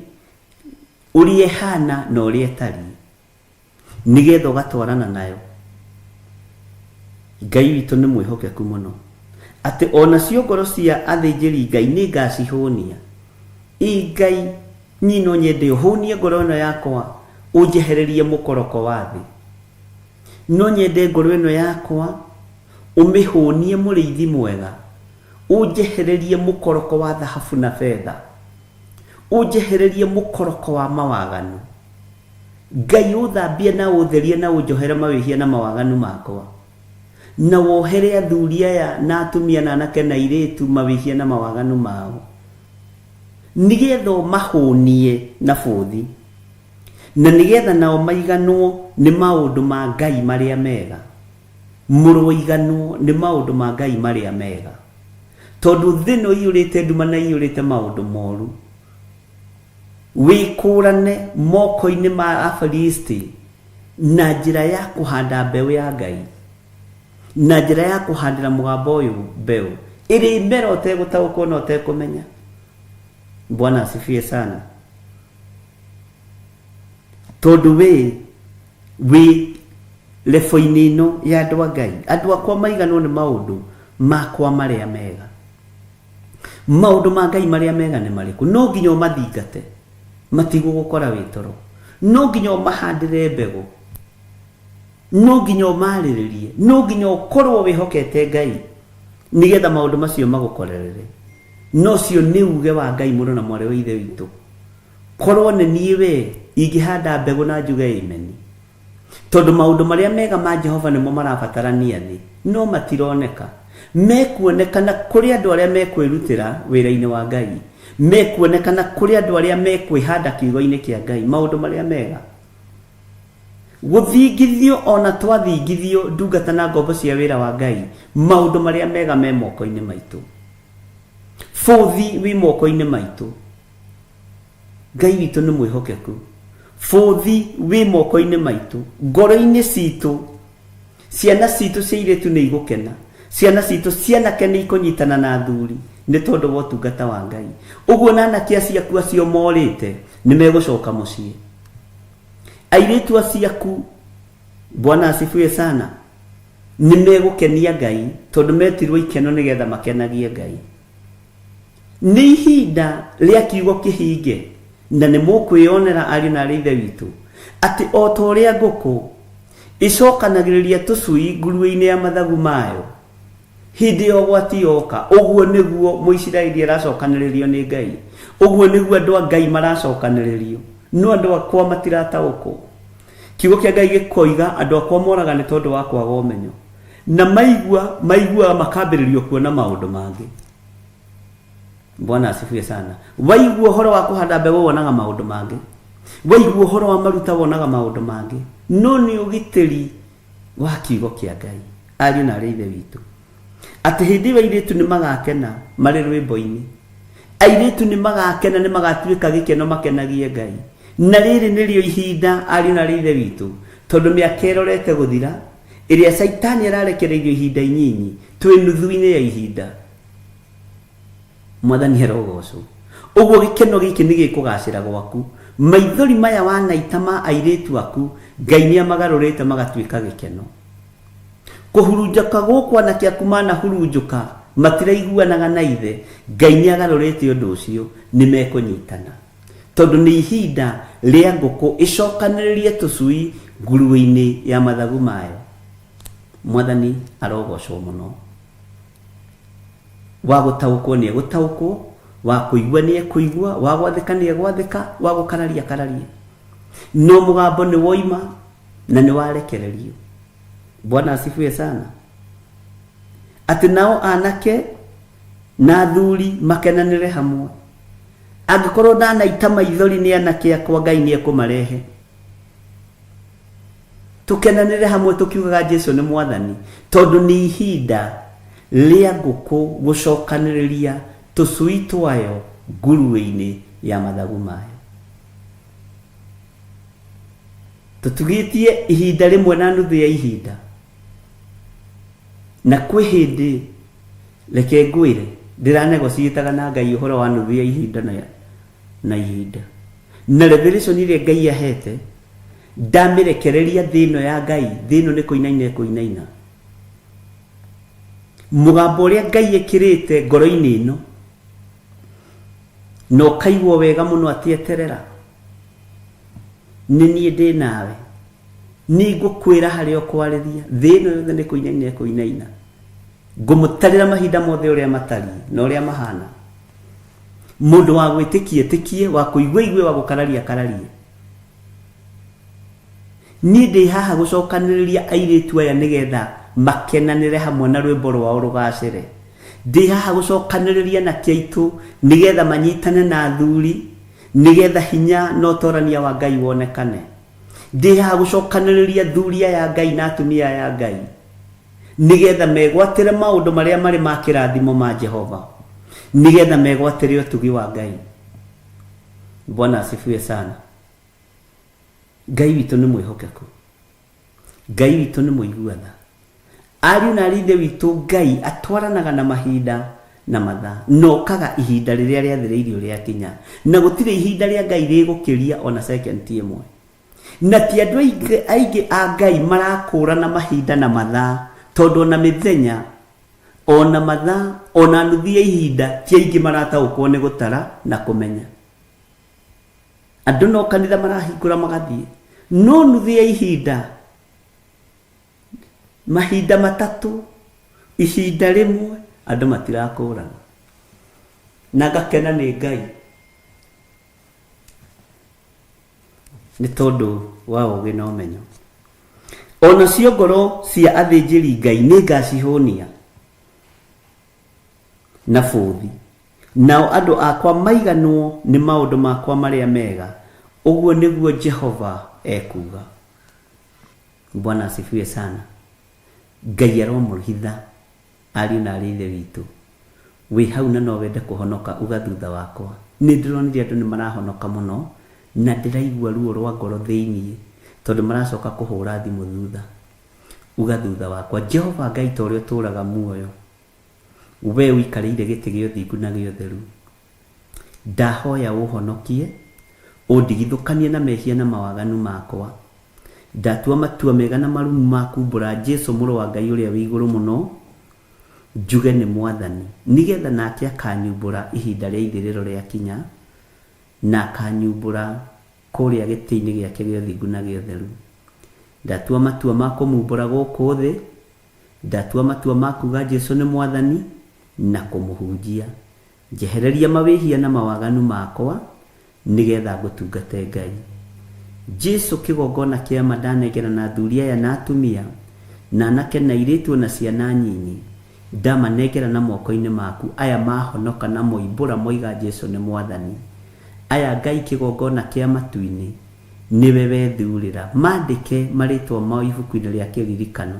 ũrĩa ĩhana na ũrĩa ĩtariĩ, nĩgetha ũgatwarana nayo. Ngai witũ nĩ mwĩhokeku mũno, atĩ o nacio ngoro cia athĩnjĩri Ngai nĩ ngacihũnia. Ĩ Ngai, niĩ no nyende ũhũnie ngoro ĩno yakwa, ũnjehererie mũkoroko wa thĩ. No nyende ngoro ĩno yakwa ũmĩhũnie mũrĩithi mwega, ũnjehererie mũkoroko wa thahabu na betha. Ũnjehererie mũkoroko wa mawaganu. Ngai ũthambie na ũtherie na ũnjohere mawĩhia na mawaganu makwa. Na wohere athuri aya na atumia na anake na airĩtu mawĩhia na mawaganu mao. Nĩgetha ũmahũnie na bũthi. Na nĩgetha nao maiganwo nĩ maũndũ ma Ngai marĩa mega. Mũroiganwo nĩ maũndũ ma Ngai marĩa mega. Tondũ thĩ ĩno ĩiyũrĩte nduma na ĩiyũrĩte maũndũ moru. Wĩkũũrane moko-inĩ ma Afilisti na njĩra ya kũhanda mbeũ ya Ngai, na njĩra ya kũhandĩra mũgambo ũyũ mbeũ Ĩrĩmera ũtegũtaũkwo na ũtekũmenya. Bwana asifiwe sana. Tondũ we wĩ lebo-inĩ ĩno ya andũ a Ngai, andũ akwa maiganwo nĩ maũndũ makwa marĩa mega. Maũndũ ma Ngai marĩa mega nĩ marĩkũ? No nginya ũmathingate, matigũgũkora wĩ toro. No nginya ũmahandĩre mbegũ. No nginya ũmarĩrĩrie. No nginya ũkorwo wĩhokete Ngai nĩgetha maũndũ macio magũkorerere. Na ũcio nĩ uge wa Ngai mũrũ na mwarĩ wa Ithe witũ. Korwo nĩ niĩ we, ingĩhanda mbegũ na njuge ĩmeni. Tondũ maũndũ marĩa mega ma Jehova nĩmo marabatarania thĩ, no matironeka. Mekuonekana kũrĩ andũ arĩa mekwĩrutĩra wĩra-inĩ wa Ngai. Mekuonekana kũrĩ andũ arĩa mekwĩhanda kiugo-inĩ kĩa Ngai, maũndũ marĩa mega. Gũthingithio o na twathingithio ndungata na ngombo cia wĩra wa Ngai, maũndũ marĩa mega me moko-inĩ maitũ. Bũthi wĩ moko-inĩ maitũ. Ngai witũ nĩ mwĩhokeku. Bũthi wĩ moko-inĩ maitũ, ngoro-inĩ citũ. Ciana citũ cia airĩtu nĩ igũkena. Ciana citũ cia anake nĩ ikũnyitana na athuri nĩ tondũ wa ũtungata wa Ngai. Ũguo na anake acio aku acio morĩte nĩ megũcoka mũciĩ. Airĩtu acio aku, Bwana asifiwe sana, nĩ megũkenia Ngai tondũ metirwo ikeno nĩgetha makenagie Ngai. Nĩ ihinda rĩa kiugo kĩhinge, na nĩ mũkwĩyonera ariũ na aarĩ a Ithe witũ, atĩ o ta ũrĩa ngũkũ ĩcokanagĩrĩria tũcui nguruĩ-inĩ ya mathagu mayo hĩndĩ ya ũgwati yoka, ũguo nĩguo Mũisiraeli aracokanĩrĩrio nĩ Ngai. Ũguo nĩguo andũ a Ngai maracokanĩrĩrio. No andũ akwa matirataũkwo. Kiugo kĩa Ngai gĩkoiga andũ akwa moraga nĩ tondũ wa kwaga ũmenyo. Na maigua, maiguaga makambĩrĩrio kuona maũndũ mangĩ. Bwana asifiwe sana. Waigua ũhoro wa kũhanda mbegũ wonaga maũndũ mangĩ. Waigua ũhoro wa maruta wonaga maũndũ mangĩ. No nĩ ũgitĩri wa kiugo kĩa Ngai. Ariũ na aarĩ a Ithe witũ. Atĩ hĩndĩ ĩyo airĩtu nĩ magakena marĩ rwĩmbo-inĩ. Airĩtu nĩ magakena nĩ magatuĩka gĩkeno makenagie Ngai. Na rĩrĩ nĩrĩo ihinda ariũ na aarĩ a Ithe witũ, tondũ mĩaka ĩrorete gũthira, ĩrĩa Caitani ararekereirio ihinda inyinyi, twĩ nuthu-inĩ ya ihinda. Mwathani arogocwo. Ũguo gĩkeno gĩkĩ nĩ gĩkũgacĩra gwaku. Maithori maya wanaita ma airĩtu aku, Ngai nĩ amagarũrĩte magatuĩka gĩkeno. Kũhurunjũka gũkũ anake aku manahurunjũka, matiraiguanaga na ithe, Ngai nĩ agarũrĩte ũndũ ũcio, nĩ mekũnyitana. Tondũ nĩ ihinda rĩa ngũkũ ĩcokanĩrĩrie tũcui nguruĩ-inĩ ya mathagu mayo. Mwathani arogocwo mũno. Wa gũtaũkwo nĩ egũtaũkwo, wa kũigua nĩ ekũigua, wa gwathĩka nĩ egwathĩka, wa gũkararia akararie. No mũgambo nĩ woima na nĩ warekererio. Bwana asifiwe sana. Atĩ nao anake na athuri makenanĩre hamwe. Angĩkorwo ndanaita maithori nĩ anake akwa Ngai nĩ ekũmarehe. Tũkenanĩre hamwe tũkiugaga Jesu nĩ Mwathani, tondũ nĩ ihinda rĩa ngũkũ gũcokanĩrĩria tũcui twayo nguruĩ-inĩ ya mathagu mayo. Tũtigĩtie ihinda rĩmwe na nuthu ya ihinda, na kwĩ hĩndĩ, reke ngwĩre, ndĩranegociĩtaga na Ngai ũhoro wa nuthu ya ihinda na, na ihinda. Na revelation ĩrĩa Ngai ahete, ndamĩrekereria thĩ ĩno ya Ngai, thĩ ĩno nĩ kũinaina ĩkũinaina. Mũgambo ũrĩa Ngai ekĩrĩte ngoro-inĩ ĩno, na ũkaigua wega mũno atĩ eterera, nĩ niĩ ndĩ nawe, nĩ ngũkwĩra harĩa ũkwarĩria, thĩ ĩno yothe nĩ kũinaina ĩkũinaina. Ngũmũtarĩra mahinda mothe ũrĩa matariĩ na ũrĩa mahana. Mũndũ wa gwĩtĩkia etĩkie, wa kũigua aigue, wa gũkararia akararie. Niĩ ndĩ haha gũcokanĩrĩria airĩtu aya nĩgetha makenanĩre hamwe na rwĩmbo rwao rũgacĩre. Ndĩ haha gũcokanĩrĩria anake aitũ nĩgetha manyitane na athuri nĩgetha hinya na ũtorania wa Ngai wonekane. Ndĩ haha gũcokanĩrĩria athuri aya a Ngai na atumia aya a Ngai nĩgetha megwatĩre maũndũ marĩa marĩ ma kĩrathimo ma Jehova, nĩgetha megwatĩre ũtugi wa Ngai. Bwana asifiwe sana. Ngai witũ nĩ mwĩhokeku. Ngai witũ nĩ mũigua tha. Ariũ na aarĩ a Ithe witũ Ngai atwaranaga na mahinda na mathaa na okaga ihinda rĩrĩa rĩathĩrĩirio rĩakinya na gũtirĩ ihinda rĩa Ngai rĩgũkĩria ona second ĩmwe na ti andũ aingĩ aingĩ a Ngai marakũrana mahinda na mathaa tondũ ona mĩthenya ona mathaa ona nuthu ya ihinda ti aingĩ marataũkwo nĩ gũtara na kũmenya andũ no kanitha marahingũra magathiĩ no nuthu ya ihinda mahinda matatũ ihinda rĩmwe andũ matirakũrana na ngakena nĩ Ngai nĩ tondũ wa ũũgĩ na ũmenyo onacio ngoro cia athĩnjĩri Ngai nĩ ngacihũnia na bũthi nao andũ akwa maiganwo nĩ maũndũ makwa marĩa mega ũguo nĩguo Jehova ekuuga. Bwana asifiwe sana. Ngai aromũhitha ariũ na arĩ ithe witũ wĩ hau na no wende kũhonoka uga thutha wakwa nĩ ndĩronire andũ nĩ marahonoka mũno na ndĩraigua ruo rwa ngoro thĩinĩ tondũ maracoka kũhũra thimũ thutha uga thutha wakwa Jehova Ngai ta ũrĩa ũtũraga muoyo we ũikarĩire gĩtĩ gĩa ũthingu na gĩa ũtheru ndahoya ũhonokie ũndigithũkanie na mehia na mawaganu makwa ndatua matua mega na marumu ma kumbũra Jesu mũrũ wa Ngai ũrĩa wĩ igũrũ mũno njuge nĩ mwathani nĩgetha nake akanyumbũra ihinda rĩa ithirĩro rĩakinya na akanyumbũra kũrĩa gĩtĩ-inĩ gĩake gĩa ũthingu na gĩa ũtheru ndatua matua ma kũmumbũra gũkũ thĩ ndatua matua ma kuga Jesu nĩ mwathani na kũmũhunjia njehereria mawĩhia na mawaganu makwa nĩgetha ngũtungate Ngai Jesu kĩgongona kĩa ma ndanengera na athuri aya na atumia na anake na airĩtu ona ciana nyinyi ndamanengera na moko-inĩ maku aya mahonoka na moimbũra moiga Jesu nĩ mwathani aya Ngai kĩgongona kĩa matu-inĩ nĩwe wethurĩra mandĩke marĩtwa mao ibuku-inĩ rĩa kĩririkano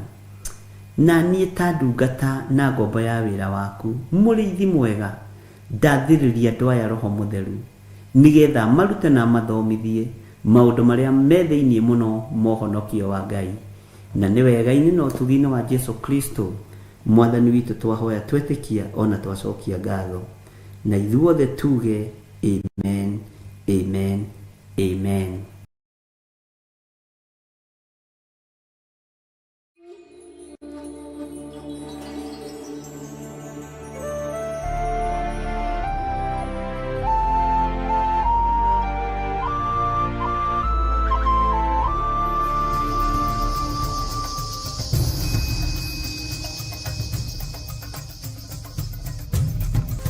na niĩ ta ndungata na ngombo ya wĩra waku mũrĩithi mwega ndathĩrĩria andũ aya roho mũtheru nĩgetha marute na mathomithie maũndũ marĩa me thĩinĩ mũno ma ũhonokio wa Ngai na nĩ wega-inĩ na ũtugi-inĩ wa Jesu Kristo mwathani witũ twahoya twetĩkia ona twacokia ngatho na ithuothe tuge amen amen amen.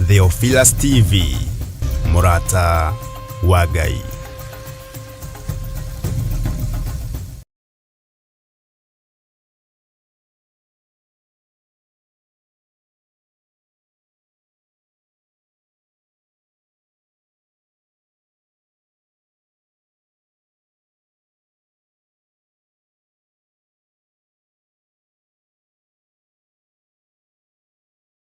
Theophilus TV, mũrata wa Ngai.